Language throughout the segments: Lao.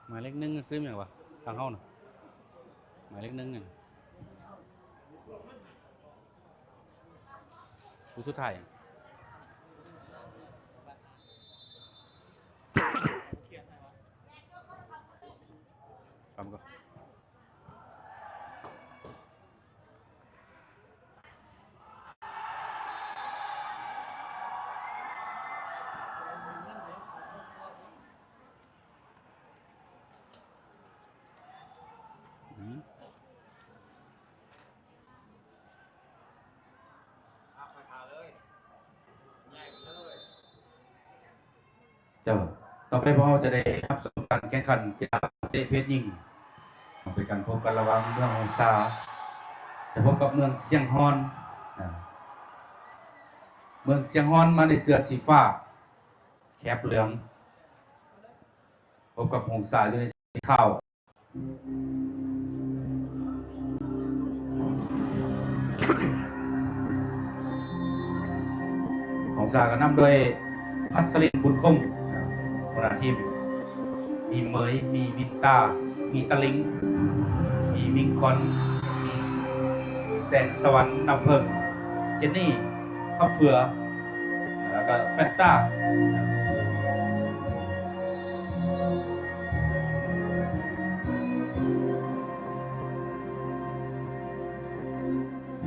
ໝາຍເລກໜຶ່ງຊື່ຫຍັງວະ ທາງເຮົານະ? ໝາຍເລກໜຶ່ງນີ້ນະ ຜູ້ສຸດທ້າຍ. ເຈົ້າ, ຕໍ່ໄປພວກເຮົາຈະໄດ້ຮັບຊົມການແຂ່ງຂັນກິລາເຕະເພດຍິງ. ເປັນການພົບກັນລະຫວ່າງເມືອງຫົງສາ ຈະພົບກັບເມືອງຊຽງຮອນ. ເມືອງຊຽງຮອນມາໃນເສື້ອສີຟ້າ ແຄບເຫຼືອງ ພົບກັບຫົງສາຢູ່ໃນສີຂາວ. ຫົງສາກໍນຳໂດຍ ພັດສະລິນ ບຸນຄົງ ຫົວໜ້າທີມ, ມີເໝີຍ ມີມິນຕາ ມີຕະລິງ ມີມິງຄອນ ມີແສງສະຫວັນ ນ້ຳເຜິ້ງ ເຈນນີ ຄຳເຟືອ ແລ້ວກໍແຟນຕາ.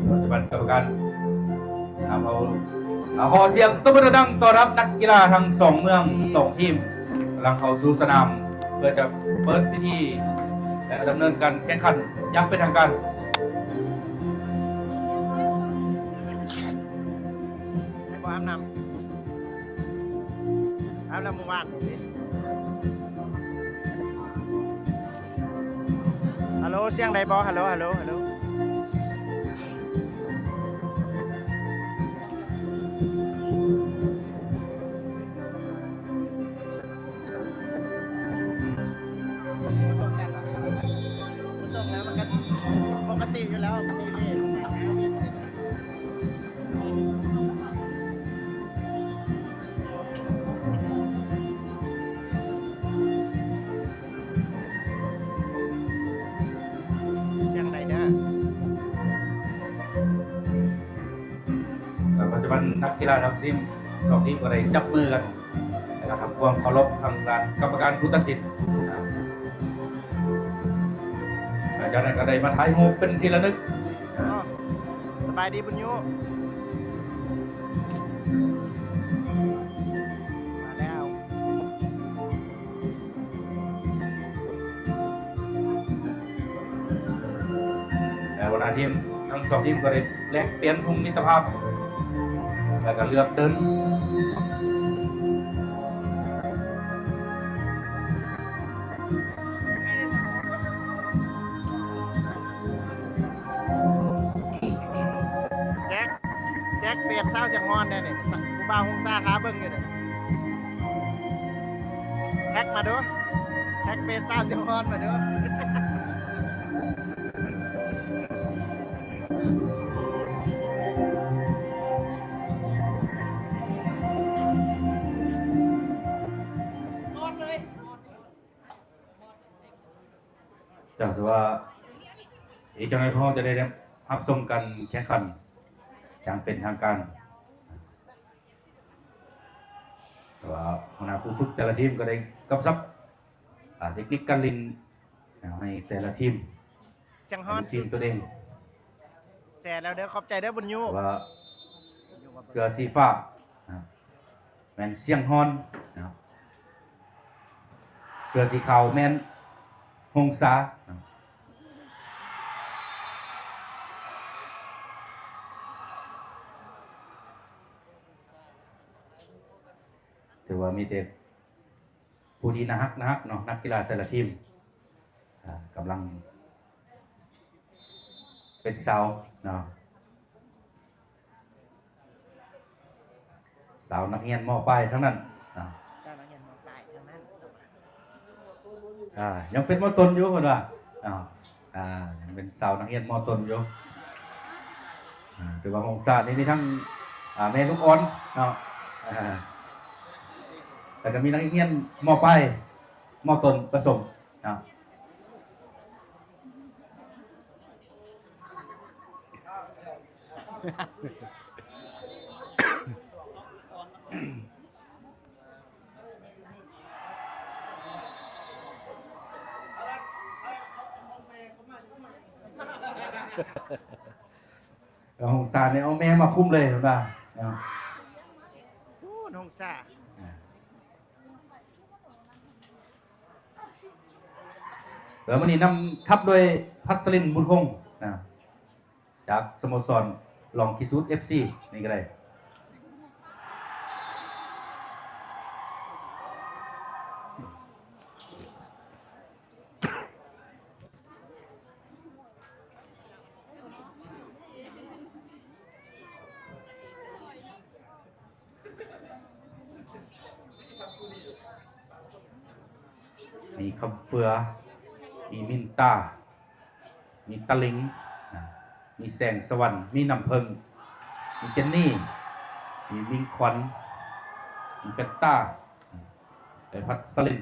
ປັດຈຸບັນກຳມະການນຳເອົາ ເອົາ ຂໍສຽງຕົບມືດັງໆ ຕ້ອນຮັບນັກກິລາທັງສອງເມືອງ ສອງທີມ ກຳລັງເຂົ້າສູ່ສະໜາມ ເພື່ອຈະເປີດພິທີ ແລະ ດຳເນີນການແຂ່ງຂັນຢ່າງເປັນທາງການ. ໃຫ້ບໍ່ອາບນ້ຳ ອາບແລ້ວມື້ວານນີ້ຕິ. ຮັລໂຫຼ ສຽງໄດ້ບໍ່? ຮັລໂຫຼ ຮັລໂຫຼ ຮັລໂຫຼ. ມັນຕົກແລ້ວ ມັນກໍປົກກະຕິຢູ່ແລ້ວ ມັນມີເວ. ສຽງໄດເດີ. ແລ້ວປັດຈຸບັນນັກກິລາທັງສອງທີມ ສອງທີມກໍໄດ້ຈັບມືກັນ ແລ້ວກໍທຳຄວາມເຄົາລົບທາງດ້ານກຳມະການຜູ້ຕັດສິນ. ຫຼັງຈາກນັ້ນກໍໄດ້ມາຖ່າຍຮູບເປັນທີ່ລະນຶກ. ສະບາຍດີບຸນຍູ ມາແລ້ວ. ແລ້ວຫົວໜ້າທີມທັງສອງທີມກໍໄດ້ແລກປ່ຽນທຸງມິດຕະພາບ ແລ້ວກໍເລືອກເດີນ. ແຈັກ ແຈັກເຟສຊາວຊຽງຮອນແດ່ນີ້ ຜູ້ບ່າວຫົງສາຖ້າເບິ່ງຢູ່ເດ້. ແທັກມາດູ ແທັກເຟສຊາວຊຽງຮອນມາດູ. ເຈົ້າ ຖືວ່າອີກຈັກໜ້ອຍພວກເຮົາຈະໄດ້ຮັບຊົມການແຂ່ງຂັນຢ່າງເປັນທາງການ. ແຕ່ວ່າຫົວໜ້າຄູຝຶກແຕ່ລະທີມກໍໄດ້ກຳຊັບ ອາ ເຕັກນິກການຫຼິ້ນໃຫ້ແຕ່ລະທີມ ສຽງຮອນ ໃຫ້ລູກທີມຕົວເອງ. ແຊແລ້ວເດີ ຂອບໃຈເດີບຸນຍູ. ວ່າເສື້ອສີຟ້າ ແມ່ນຊຽງຮອນເນາະ, ເສື້ອສີຂາວແມ່ນຫົງສາເນາະ. ຖືວ່າມີແຕ່ຜູ້ທີ່ໜ້າຮັກ, ໜ້າຮັກເນາະ, ນັກກິລາແຕ່ລະທີມ ອາ ກຳລັງ ເປັນສາວເນາະ, ສາວນັກຮຽນ ມ.ປາຍ ທັງນັ້ນເນາະ, ສາວນັກຮຽນ ມ.ປາຍ ທັງນັ້ນ. ອາ ຍັງເປັນ ມ.ຕົ້ນ ຢູ່ ເພິ່ນວ່າເນາະ, ອາ ຍັງເປັນສາວນັກຮຽນ ມ.ຕົ້ນ ຢູ່. ອາ ຖືວ່າໂຮງສາດນີ້ມີທັງ ອາ ແມ່ລູກອ່ອນເນາະ, ອາ ແລ້ວກໍມີນັກຮຽນ ມ.ປາຍ ມ.ຕົ້ນ ປະສົມ. ເນາະ. ເອົາຫົງສານີ້ ເອົາແມ່ມາຄຸມເລີຍ ເຫັນບໍ່ເນາະ? ໂອ້ ຫົງສາ ອ່າ ແລ້ວມື້ນີ້ນຳທັບໂດຍ ພັດສະລິນ ບຸນຄົງ ນະ ຈາກສະໂມສອນຫຼອງຂີ້ສູດ ເອັຟຊີ ນີ້ກໍໄດ້. ມີຄຳເຟືອ ມີມິນຕາ ມີຕະລິງ ມີແສງສະຫວັນ ມີນ້ຳເຜິ້ງ ມີເຈນນີ ມີມິງຄວັນ ມີແຟນຕາ ແລະ ພັດສະລິນ.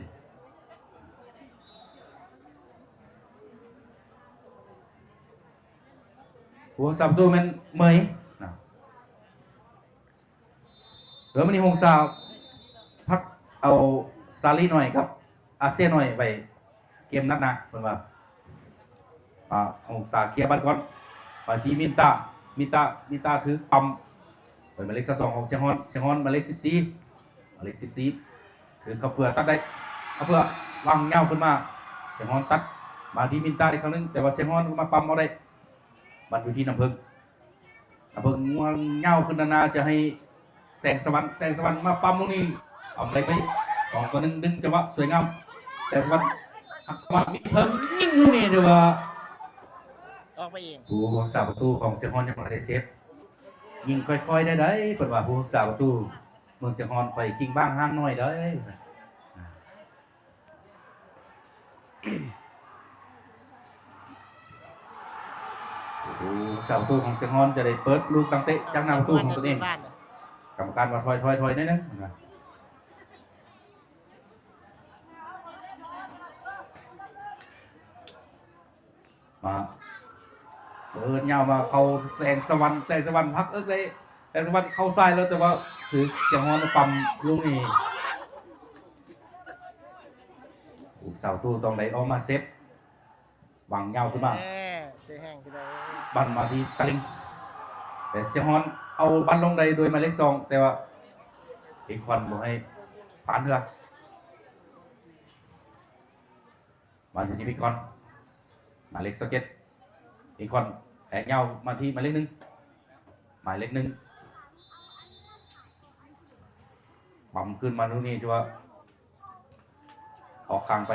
ຜູ້ຮັກສາປະຕູແມ່ນເໝີຍນະ. ເອີ ມື້ນີ້ຫົງສາພັກເອົາສາລີນ້ອຍກັບອາເຊຍນ້ອຍໄວ້ເກມນັດໜ້າ ເພິ່ນວ່າ. ອາ ຫົງສາເຄຍບັດກ່ອນ ໄປທີ່ມິນຕາ ມິນຕາ ມິນຕາຖືປ້ຳ ເປັນໝາຍເລກຊາວສອງຂອງຊຽງຮອນ ຊຽງຮອນໝາຍເລກສິບສີ່ ໝາຍເລກສິບສີ່ ຖືຄຳເຟືອຕັດໄດ້ ຄຳເຟືອວາງຍາວຂຶ້ນມາ ຊຽງຮອນຕັດມາທີ່ມິນຕາອີກຄັ້ງໜຶ່ງ ແຕ່ວ່າຊຽງຮອນກໍມາປ້ຳເອົາໄດ້ ບັນຢູ່ທີ່ນ້ຳເຜິ້ງ ນ້ຳເຜິ້ງວາງຍາວຂຶ້ນໜ້າ ຈະໃຫ້ແສງສະຫວັນ ແສງສະຫວັນມາປ້ຳລູກນີ້ ປ້ຳໄດ້ໄປ ສອງຕໍ່ໜຶ່ງ ດຶງຈັງຫວະສວຍງາມ ແສງສະຫວັນຫັກເຂົ້າມາ ມີເຜິ້ງຍິງລູກນີ້ ຖືວ່າອອກໄປເອງ ຜູ້ຮັກສາປະຕູຂອງຊຽງຮອນຍັງບໍ່ໄດ້ເຊບ ຍິງຄ່ອຍໆໄດ້ໃດ ເພິ່ນວ່າ ຜູ້ຮັກສາປະຕູເມືອງຊຽງຮອນ ຂ້ອຍຄິງບ້າງຫ້າງນ້ອຍເດີ. ໂອ້ ເສົາປະຕູຂອງຊຽງຮອນຈະໄດ້ເປີດລູກຕັ້ງເຕະຈາກໜ້າປະຕູຂອງຕົນເອງ. ກຳມະການວ່າ ຖອຍ ຖອຍ ຖອຍໜ້ອຍໜຶ່ງນະ. ມາ ເປີດຍາວມາເຂົ້າແສງສະຫວັນ ແສງສະຫວັນພັກເອິກໄດ້ ແສງສະຫວັນເຂົ້າຊ້າຍແລ້ວ ແຕ່ວ່າຖືກຊຽງຮອນປ້ຳລູກນີ້. ຜູ້ສາປະຕູຕ້ອງໄດ້ອອກມາເຊບ ວາງຍາວຂຶ້ນມາ ແນ່ ເຕະແຮງຄືໃດ ບັນມາທີ່ຕາລິງ ແຕ່ຊຽງຮອນເອົາບັນລົງໄດ້ໂດຍໝາຍເລກສອງ ແຕ່ວ່າເອຄອນບໍ່ໃຫ້ຜ່ານເທື່ອ. ມາຢູ່ທີ່ເອຄອນ ໝາຍເລກຊາວເຈັດ ເອຄອນແທງຍາວມາທີ່ໝາຍເລກໜຶ່ງ ໝາຍເລກໜຶ່ງ ປ້ຳຂຶ້ນມາລູກນີ້ ຖືວ່າອອກຂ້າງໄປ.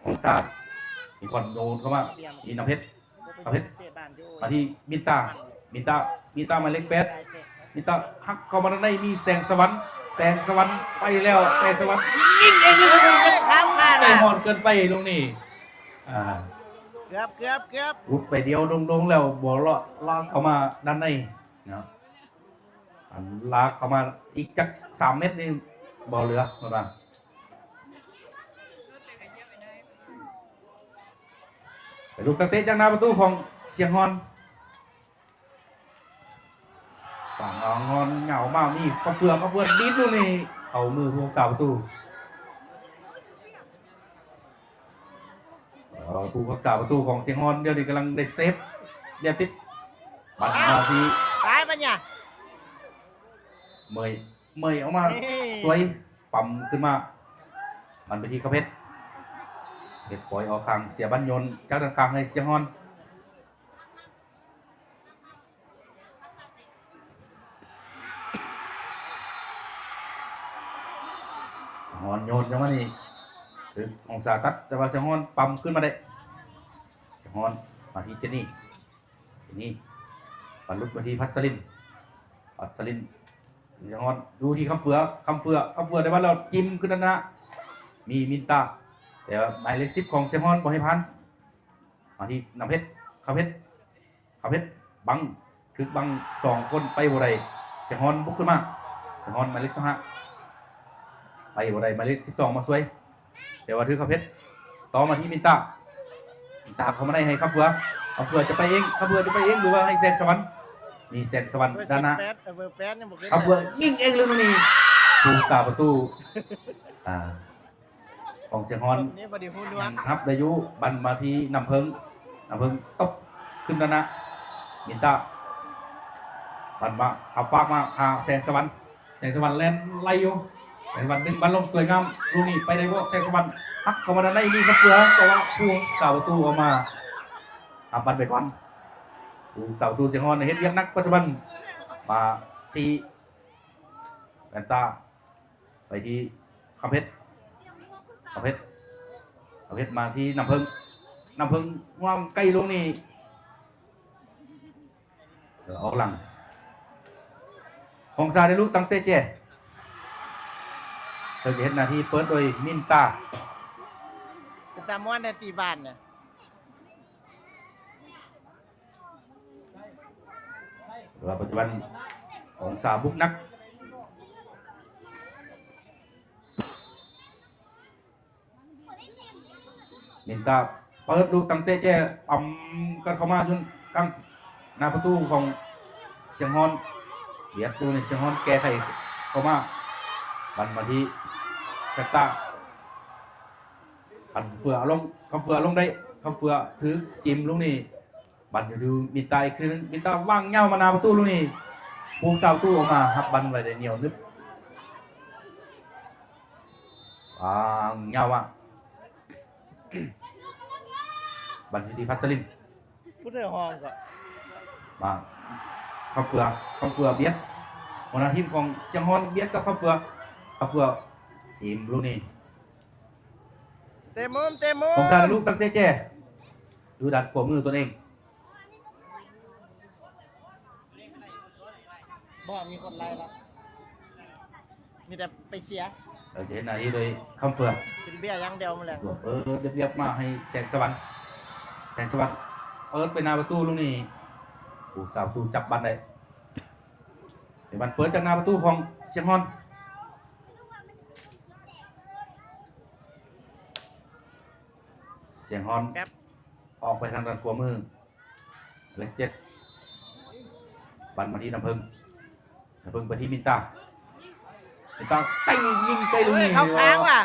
ຂອງສາດ ມີຄວັນໂຍນເຂົ້າມາ ມີນ້ຳເພັດ ນ້ຳເພັດ ມາທີ່ມິນຕາ ມິນຕາ ມິນຕາໝາຍເລກແປດ ມິນຕາຫັກເຂົ້າມາທາງໃນ ມີແສງສະຫວັນ ແສງສະຫວັນໄປແລ້ວ ແສງສະຫວັນຍິງເອງ ຂ້າມຄານ ໄປຮ້ອນເກີນໄປລູກນີ້ ອ່າ ເກືອບ ເກືອບ ເກືອບ ຫຸດໄປດຽວໂດ່ງໆແລ້ວ ບໍ່ເລາະລາກເຂົ້າມາດ້ານໃນເນາະ. ອັນລາກເຂົ້າມາອີກຈັກສາມເມັດນີ້ບໍ່ເຫຼືອ ເພິ່ນວ່າ ເປັນລູກຕັ້ງເຕະຈາກໜ້າປະຕູຂອງຊຽງຮອນ ສາມຮອນເຫງົາມາ ມີຄອບເຟືອ ຄອບເຟືອດີດລູກນີ້ ເຂົ້າມືຜູ້ຮັກສາປະຕູ. ເອີ ຜູ້ຮັກສາປະຕູຂອງຊຽງຮອນ ດຽວນີ້ກຳລັງໄດ້ເຊບ ດຽວຕິດ ບັນມາທີ່ ຕາຍປະຍາ ເໝີຍ ເໝີຍອອກມາ ເອີ ສວຍ ປ້ຳຂຶ້ນມາ ບັນໄປທີ່ຄຳເພັດ ເພັດປ່ອຍອອກຂ້າງ ເສຍບັນໂຍນຈາກດ້ານຂ້າງໃຫ້ຊຽງຮອນ. ຊຽງຮອນໂຍນຈັງຫວະນີ້ ຖືກອົງສາຕັດ ແຕ່ວ່າຊຽງຮອນປ້ຳຂຶ້ນມາໄດ້ ຊຽງຮອນມາທີ່ເຈນນີ ເຈນນີ ບັນຫຼຸດມາທີ່ພັດສະລິນ ພັດສະລິນ ຊຽງຮອນຢູ່ທີ່ຄຳເຟືອ ຄຳເຟືອ ຄຳເຟືອໄດ້ບັນແລ້ວ ຈິ້ມຂຶ້ນດ້ານໜ້າ ມີມິນຕາ ແຕ່ວ່າໝາຍເລກສິບຂອງຊຽງຮອນບໍ່ໃຫ້ຜ່ານ. ມ ທີ່ນ້ຳເພັດ ຄຳເພັດ ຄຳເພັດ ບັງ ຖືກບັງສອງຄົນ ໄປບໍ່ໄດ້ ສຽງຮອນບຸກຂຶ້ນມາ ສຽງຮອນໝາຍເລກຊາວຫ້າ ໄປບໍ່ໄດ້ ໝາຍເລກສິບສອງມາຊ່ວຍ ແຕ່ວ່າຖືກຄຳເພັດ ຕໍ່ມາທີ່ມິນຕາ ມິນຕາເຂົ້າມາໃນໃຫ້ຄຳເຟືອ ຄຳເຟືອຈະໄປເອງ ຄຳເຟືອຈະໄປເອງ ຫຼືວ່າໃຫ້ແສງສະຫວັນ ມີແສງສະຫວັນດ້ານໜ້າ ເບີສິບແປດ ເອີ ເບີແປດຍັງບໍ່ເຄີຍ ຄຳເຟືອຍິງເອງເລີຍລູກນີ້ ຜູ້ຮັກສາປະຕູ ອ່າ ຂອງສຽງຮອນ ນີ້ພໍດີຫູໜວກ ຍັງຮັບໄດ້ຢູ່ ບັນມາທີ່ນ້ຳເພິງ ນ້ຳເພິງຕົບຂຶ້ນດ້ານໜ້າ ມິນຕາ ບັນມາ ເອົາຝາກມາຫາແສງສະຫວັນ ແສງສະຫວັນແລ່ນໄລ່ຢູ່ ແສງສະຫວັນດຶງບັນລົງສວຍງາມ ລູກນີ້ໄປໄດ້ບໍ່ ແສງສະຫວັນຫັກເຂົ້າມາດ້ານໃນ ມີຄຳເຟືອ ແຕ່ວ່າຜູ້ຮັກສາປະຕູເອົາມາຮັບບັນໄປກ່ອນ ຜູ້ຮັກສາປະຕູສຽງຮອນເຮັດວຽກໜັກປັດຈຸບັນ ມາທີ່ແວ່ນຕາ ໄປທີ່ຄຳເພັດ ຄຳເພັດ ຄຳເພັດມາທີ່ນ້ຳເພິງ ນ້ຳເພິງຫວ່າງໄກລົງນີ້ ເອີ ອອກຫຼັງ ຫົງສາໄດ້ລູກຕັ້ງເຕະແຈ ເຊິ່ງຈະເຮັດໜ້າທີ່ເປີດໂດຍມິນຕາ ເປັນຕາມ່ວນແດ່ຕີບານນະ. ແຕ່ວ່າປັດຈຸບັນຫົງສາບຸກໜັກ ມິນຕາເປີດລູກຕັ້ງເຕະແຈ ປ້ຳກັນເຂົ້າມາຢູ່ກາງໜ້າປະຕູຂອງຊຽງຮອນ ບຽດຢູ່ໃນຊຽງຮອນ ແກ້ໄຂເຂົ້າມາ ບັນມາທີ່ຈັດຕາ ຄຳເຟືອເອົາລົງ ຄຳເຟືອເອົາລົງໄດ້ ຄຳເຟືອຖືກຈິ້ມລູກນີ້ ບັນຢູ່ທີ່ມິນຕາອີກຄືໜຶ່ງ ມິນຕາວາງຍາວມາໜ້າປະຕູລູກນີ້ ຜູ້ຮັກສາປະຕູອອກມາຮັບບັນໄວ້ໄດ້ໜຽວໜຶບ ວາງຍາວມາ ບັນຢູ່ທີ່ພັດສະລິນ ຜູ້ໃດຮ້ອງກໍ ມາ ຄຳເຟືອ ຄຳເຟືອບຽດ ຫົວໜ້າທີມຂອງຊຽງຮອນບຽດກັບຄຳເຟືອ ຄຳເຟືອທີມລູກນີ້ ເຕະມຸມ ເຕະມຸມ ຫົງສາໄດ້ລູກຕັ້ງເຕະແຈ ຢູ່ດ້ານຂວາມືຕົນເອງ ບໍ່ມີຄົນໄລ່ລະ ມີແຕ່ໄປເຊຍ ເອີ ຈະເຮັດໜ້າທີ່ໂດຍຄຳເຟືອ ກິນເບຍຢ່າງດຽວມື້ແລງ ເປີດລຽບໆມາໃຫ້ແສງສະຫວັນ ແສງສະຫວັນເປີດໄປໜ້າປະຕູລູກນີ້ ໂອ້ ສາວຕູຈັບບັນໄດ້ ເປັນບັນເປີດຈາກໜ້າປະຕູຂອງຊຽງຮອນ ຊຽງຮອນ ແກັບ ອອກໄປທາງດ້ານຂວາມື ເລກເຈັດ ບັນມາທີ່ນ້ຳເພິງ ນ້ຳເພິງໄປທີ່ມິນຕາ ມິນຕາເຕະຍິງໄກລູກນີ້ ເອີຍ ເຂົ້າຂ້າງວ່ະ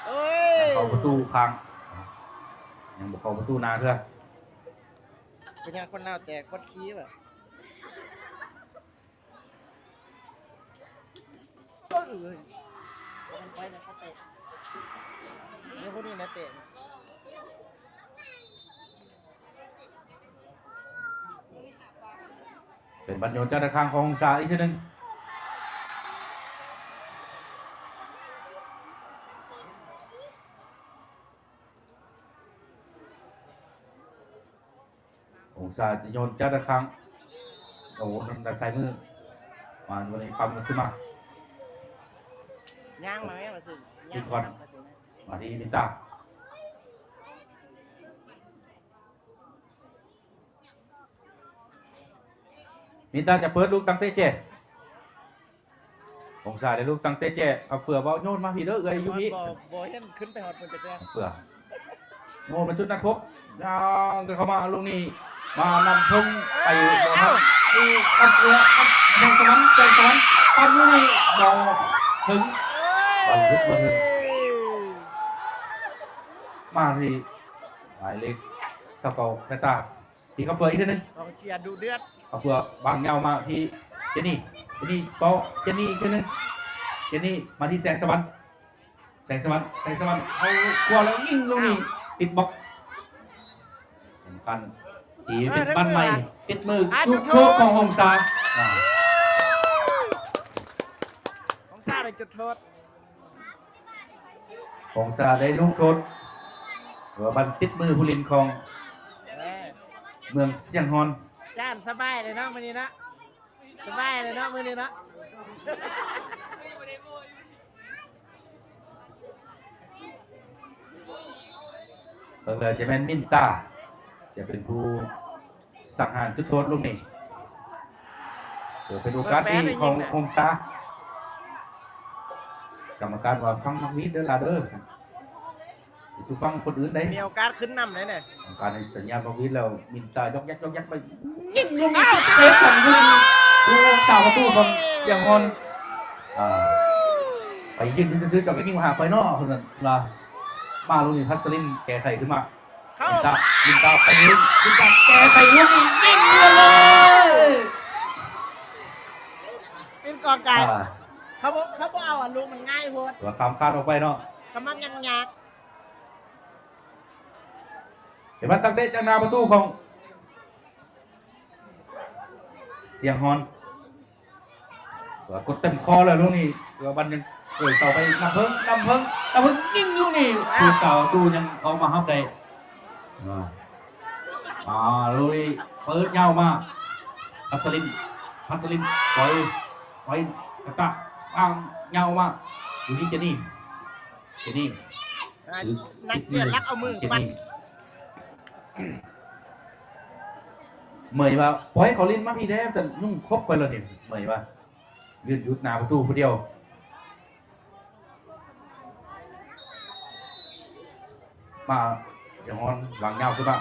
ເອີຍ ເຂົ້າປະຕູຂ້າງ ຍັງບໍ່ເຂົ້າປະຕູໜ້າເທື່ອ ເປັນຫຍັງຄົນລາວແຕ່ກົດຂີ່ວ່ະ. ເອີ ມັນໄປແລ້ວເຂົາເຕະ ດຽວຜູ້ນີ້ນະເຕະ ເປັນບັນໂຍນຈາກດ້ານຂ້າງຂອງຫົງສາອີກເທື່ອໜຶ່ງ. ອົງສາຈະໂຍນຈາກດ້ານຂ້າງ ໂອ້ ທາງດ້ານຊ້າຍມື ມາ ວັນນີ້ປ້ຳຂຶ້ນມາ ຍ່າງມາແມ່ນວ່າຊິ ຍິງກ່ອນ ມາທີ່ມິນຕາ ມິນຕາຈະເປີດລູກຕັ້ງເຕະແຈ ອົງສາໄດ້ລູກຕັ້ງເຕະແຈ ເອົາເຟືອເວົ້າໂຍນມາພີ້ເດີ ເອື້ອຍຢູ່ພີ້ ບໍ່ ບໍ່ເຫັນຂຶ້ນໄປຮອດເພິ່ນຈັກເທື່ອ ເຟືອ ໂຍນມາຈຸດນັດພົບ ຍ່າງກັນເຂົ້າມາລູກນີ້ ມານຳເພິ່ງໄປບໍ່ທັນ ເອີ ເອົາ ນີ້ ອັດເຟືອ ອັດ ແສງສະຫວັນ ແສງສະຫວັນ ປັ້ນລູກນີ້ບໍ່ເຖິງ ເອີຍ ບັນທຶກບໍ່ເຖິງ ມາທີ່ໝາຍເລກຊາວເກົ້າ ແຟນຕາ ທີ່ຄຳເຟືອອີກເທື່ອໜຶ່ງ ກອງເຊຍດຸເດືອດ ຄຳເຟືອວາງຍາວມາທີ່ເຈນນີ ເຈນນີຕໍ່ເຈນນີອີກເທື່ອໜຶ່ງ ເຈນນີມາທີ່ແສງສະຫວັນ ແສງສະຫວັນ ແສງສະຫວັນເອົາຂວາແລ້ວຍິງລູກນີ້ ອ້າວ ຕິດບັອກ ສຳຄັນ ທີ່ເປັນ ເອີ ບັນໃໝ່ ເອີ ຕິດມື ອ່າ ຈຸດໂທດຂອງຫົງສາ ອ່າ ຫົງສາໄດ້ຈຸດໂທດ. ຫົງສາໄດ້ລູກໂທດ ຫຼືວ່າບັນຕິດມືຜູ້ຫຼິ້ນຂອງເມືອງຊຽງຮອນ ຈານສະບາຍເລີຍເນາະມື້ນີ້ເນາະ ສະບາຍເລີຍເນາະມື້ນີ້ເນາະ ເບິ່ງແລ້ວຈະແມ່ນມິນຕາ ຈະເປັນຜູ້ສັງຫານຈຸດໂທດລູກນີ້. ເອີ ເປັນໂອກາດດີຂອງຫົງສາ. ກຳມະການວ່າ ຟັງນຳຫວີດເດີຫຼາເດີ ບໍ່ໃຫ້ຟັງຄົນອື່ນເດ້. ມີໂອກາດຂຶ້ນນຳເດ້ນີ້. ກຳມະການໃຫ້ສັນຍານນຳຫວີດແລ້ວ ມິນຕາຢອກແຢກ ຢອກແຢກໄປ ຍິງລູກນີ້ ເຊຟກັນຢູ່ ຜູ້ຮັກສາປະຕູຂອງຊຽງຮອນ ອ່າ ໄປຢືນຢູ່ຊື່ໆ ເຈົ້າກໍຍິງມາຫາຂ້ອຍເນາະ ເພິ່ນວ່າ. ມາລູກນີ້ ພັດສະລິນແກ້ໄຂຂຶ້ນມາ. ເຂົ້າ ວິນຕາ ວິນຕາໄປ ວິນຕາແກ້ໄຂລູກນີ້ ຍິງເລີຍ ເປັນກອງກາຍ. ອ່າ ເຂົາບໍ່ ເຂົາບໍ່ເອົາ ລູກມັນງ່າຍໂພດ ວ່າຂ້າມຄາດອອກໄປເນາະ ກຳລັງຍາກໆ. ເຫັນວ່າຕັ້ງເຕະຈາກໜ້າປະຕູຂອງຊຽງຮອນ. ວ່າກົດເຕັມຂໍ້ແລ້ວລູກນີ້ ວ່າບັນຍັງເສີຍເສົາໄປ ນ້ຳເພິ່ງ ນ້ຳເພິ່ງ ນ້ຳເພິ່ງຍິງລູກນີ້ ຜູ້ສາປະຕູຍັງເຂົ້າມາຮັບໄດ້. ອ່າ ອ່າ ລູກນີ້ເປີດຍາວມາ ພັດສະລິນ ພັດສະລິນ ປ່ອຍ ປ່ອຍ ກະຕະ ວາງຍາວມາ ຢູ່ທີ່ເຈນີ້ ເຈນີ້ ອ່າ ຖື ນັກເຈຍລັກເອົາມື ເຈນີ້ ປັດ. ເໝີຍວ່າ ປ່ອຍເຂົາຫຼິ້ນມາພີ້ແດ່ ຊັ້ນ ຍຸງຄົບຂ້ອຍແລ້ວນີ້ ເໝີຍວ່າ ຢືນຢູ່ໜ້າປະຕູຜູ້ດຽວ. ມາ ຊຽງຮອນ ວາງຍາວຂຶ້ນມາ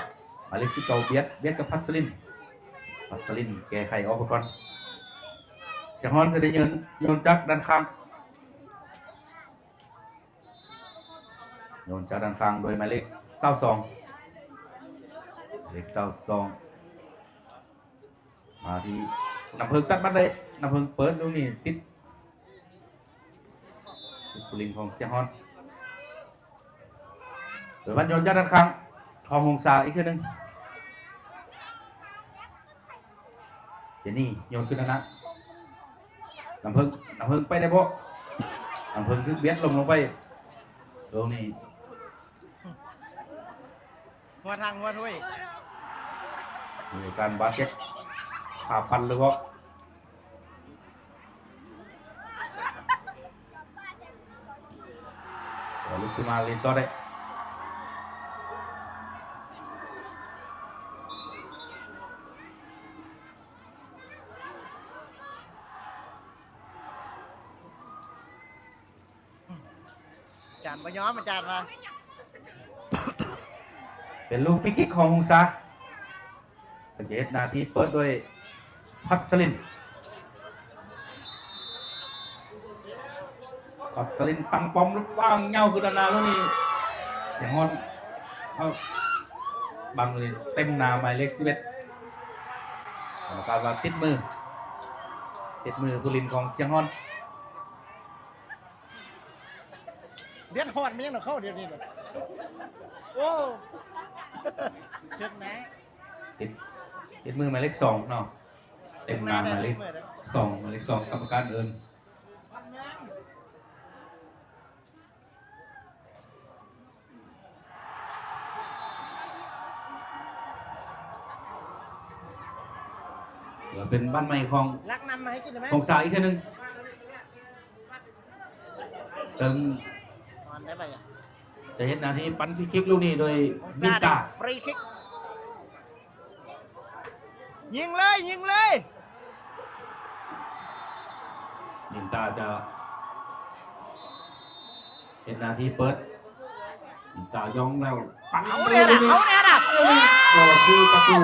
ໝາຍເລກສິບເກົ້າ ບຽດ ບຽດກັບພັດສະລິນ ພັດສະລິນແກ້ໄຂອອກໄປກ່ອນ. ຊຽງຮອນກໍໄດ້ໂຍນ ໂຍນຈາກດ້ານຂ້າງ ໂຍນຈາກດ້ານຂ້າງໂດຍໝາຍເລກຊາວສອງ ໝາຍເລກຊາວສອງ ມາທີ່ນ້ຳເພິ່ງ ຕັດມາໄດ້ ນ້ຳເພິ່ງເປີດ ລູກນີ້ຕິດ ຕິດຜູ້ຫຼິ້ນຂອງຊຽງຮອນ ໂດຍພັດໂຍນຈາກດ້ານຂ້າງຂອງຫົງສາອີກເທື່ອໜຶ່ງ. ເຈນີ້ໂຍນຂຶ້ນໜ້າ ນ້ຳເພິ່ງ ນ້ຳເພິ່ງໄປໄດ້ບໍ່? ນ້ຳເພິ່ງຖືກບຽດລົ້ມລົງໄປ ໂດຍນີ້ ຫົວທາງຫົວຖ້ວຍ ມີການບາດເຈັບ ຂາປັນຫຼືບໍ່? ກໍລຸກຂຶ້ນມາຫຼິ້ນຕໍ່ໄດ້. ອາຈານບໍ່ຍອມ ອາຈານວ່າ ເປັນລູກຟຣີຄິກຂອງຫົງສາ. ສັງເກດໜ້າທີ່ເປີດໂດຍພັດສະລິນ ພັດສະລິນຕັ້ງປ້ອມ ວາງຍາວຂຶ້ນດ້ານໜ້າ ລູກນີ້ ຊຽງຮອນ ເອົາ ບັງເລັຍເຕັມໜ້າໝາຍເລກສິບເອັດ ກຳມະການວ່າຕິດມື ຕິດມືຜູ້ຫຼິ້ນຂອງຊຽງຮອນ. ເດືອດຮ້ອນແມ່ນຫຍັງເນາະ ເຂົາດຽວນີ້ນະ ໂອ້ ເຖິງນະ ຕິດ ຕິດມືໝາຍເລກສອງເນາະ ເຕັມໜ້າໝາຍເລກສອງ ໝາຍເລກສອງ ກຳມະການເອີ້ນ. ເປັນບັ້ນໃໝ່ຂອງຫົງສາອີກເທື່ອໜຶ່ງ ເຊິ່ງຈະເຮັດໜ້າທີ່ປັ້ນຟຣີຄິກລູກນີ້ໂດຍມິນຕາ ຟຣີຄິກ ຍິງເລີຍ ຍິງເລີຍ ມິນຕາຈະເຮັດໜ້າທີ່ເປີດ ມິນຕາຍ່ອງແລ້ວ ປັ້ນ ເອົາແດ່ລະ ເອົາແດ່ລະ ບໍ່ຖືປະຕູ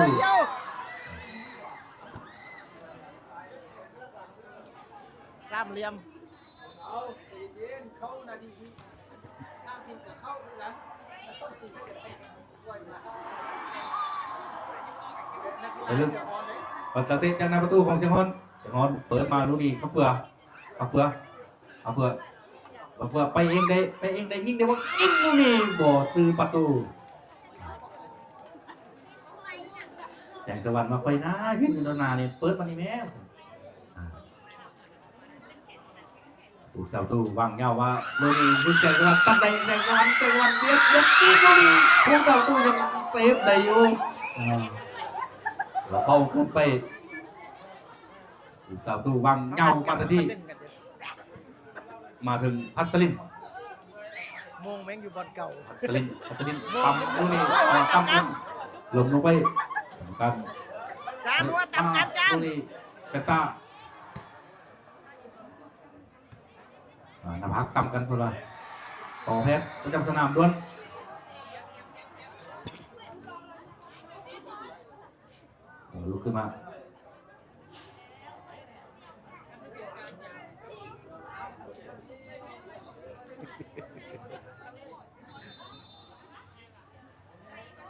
ສາມຫຼ່ຽມ. ໄປເລີຍ ບັນຕາເຕະຈາກໜ້າປະຕູຂອງຊຽງຮອນ ຊຽງຮອນເປີດມາລູກນີ້ ຄຳເຟືອ ຄຳເຟືອ ຄຳເຟືອ ຄຳເຟືອ ໄປເອງໄດ້ ໄປເອງໄດ້ ຍິງໄດ້ບໍ່ ຍິງລູກນີ້ບໍ່ຊື່ປະຕູ ແສງສະຫວັນວ່າ ຂ້ອຍນາ ຢືນຢູ່ຕໍ່ໜ້ານີ້ ເປີດມານີ້ແມ້ ອ່າ ຜູ້ສາປະຕູວາງຍາວມາ ໂລນີ ແສງສະຫວັນ ຕັດໄດ້ ແສງສະຫວັນ ແສງສະຫວັນ ບຽດ ບຽດ ບຽດ ໂລນີ ຜູ້ສາປະຕູຍັງເຊບໄດ້ຢູ່ ອ່າ ເບົາເກີນໄປ ຜູ້ສາປະຕູວາງຍາວມາທັນທີ ມາເຖິງພັດສະລິນ ໂມງແມ່ງຢູ່ບ່ອນເກົ່າ ພັດສະລິນ ພັດສະລິນ ໂມງ ປ້ຳ ໂລນີ ປ້ຳ ປ້ຳ ລົມລົງໄປ ສຳຄັນ ຈານ ຫົວຕຳກັນ ຈານ ຕົງນີ້ ກະຕາ ອ່າ ໜ້າຜາກຕຳກັນພຸ້ນລະ ຂໍແພດປະຈຳສະໜາມດ່ວນ ເອົາ ລຸກຂຶ້ນມາ.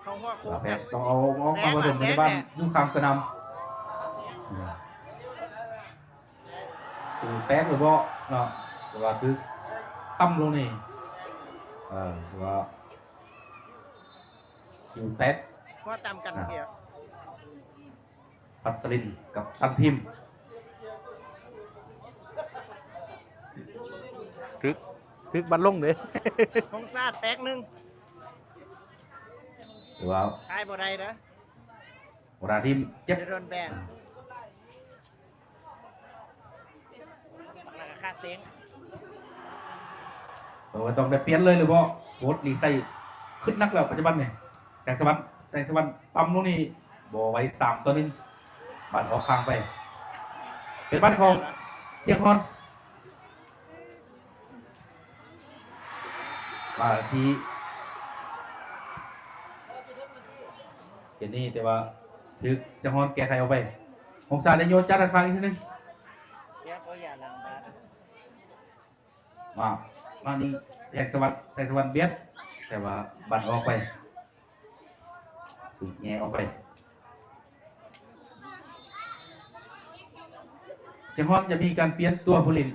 ເຂົ້າຫົວໂຄກ ແພດຕ້ອງເອົາອອກມາປະຖົມພະຍາບານຢູ່ຂ້າງສະໜາມ ເອີ ຄືແຕກຫຼືບໍ່ເນາະ ແຕ່ວ່າຖືກຕຳລົງນີ້ ເອີ ຖືວ່າຄິວແຕກ ຫົວຕຳກັນ ອ່າ ເອີ. ພັດສະລິນກັບຕັນທີມ ຖືກ ຖືກບັດລົງເດ້ ຫົງສາແຕກໜຶ່ງ ຖືວ່າຂາຍບໍ່ໄດ້ເດີ ຫົວໜ້າທີມເຈັບ ຈະໂດນແບນ ແລ້ວກໍຄາເສັງ ເອີ ຕ້ອງໄດ້ປ່ຽນເລີຍຫຼືບໍ່? ໂຄດນີ້ໃສ່ຂຶ້ນໜັກແລ້ວປັດຈຸບັນນີ້ ແສງສະຫວັນ ແສງສະຫວັນປ້ຳລົງນີ້ບໍ່ໄຫວ ສາມຕໍ່ໜຶ່ງ ບານອອກຂ້າງໄປ ເປັນບານຂອງຊຽງຮອນ ມາທີ່ເຈນນີ້ ແຕ່ວ່າຖືກຊຽງຮອນແກ້ໄຂອອກໄປ ຫົງສາໄດ້ໂຍນຈາກດ້ານຂ້າງອີກເທື່ອໜຶ່ງ ເສຍບໍ່ຢ່າຫຼັງບານ. ມາ ມານີ້ ແສງສະຫວັນ ແສງສະຫວັນບຽດ ແຕ່ວ່າບັນອອກໄປ ຖືກແຍ່ອອກໄປ ຊຽງຮອນຈະມີການປ່ຽນຕົວຜູ້ຫຼິ້ນ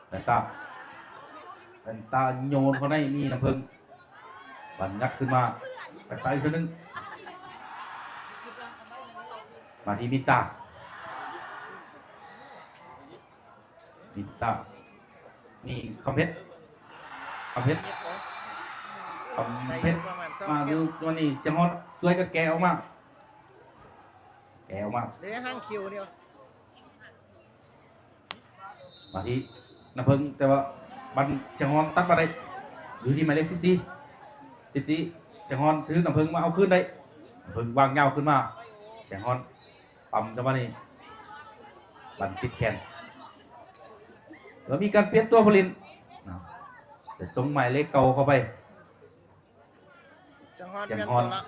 ແປນຕາ ແປນຕາໂຍນເຂົ້າໃນ ມີນ້ຳເຜິ້ງ ບັນຍັດຂຶ້ນມາ ສະໄຕເທື່ອໜຶ່ງ ມາທີ່ມິນຕາ ມິນຕາ ນີ້ຄຳເພັດ ຄຳເພັດ ຄຳເພັດ ມາຢູ່ ຈັງຫວະນີ້ຊຽງຮອນຊ່ວຍກັນແກະອອກມາ ແກະອອກມາ ເຫຼືອຫາງຄິວດຽວ. ມາທີ່ນ້ຳເຜິ້ງ ແຕ່ວ່າບັນຊຽງຮອນຕັດມາໄດ້ ຢູ່ທີ່ໝາຍເລກສິບສີ່ ສິບສີ່ ຊຽງຮອນຖືກນ້ຳເຜິ້ງມາເອົາຄືນໄດ້ ນ້ຳເຜິ້ງວາງຍາວຂຶ້ນມາ ຊຽງຮອນປ້ຳຈັງຫວະນີ້ ບັນຕິດແຂນ ແລ້ວມີການປ່ຽນຕົວຜູ້ຫຼິ້ນ ຈະສົ່ງໝາຍເລກເກົ້າເຂົ້າໄປ ຊຽງຮອນ ຊຽງຮອນ ປ່ຽນຕົວລະ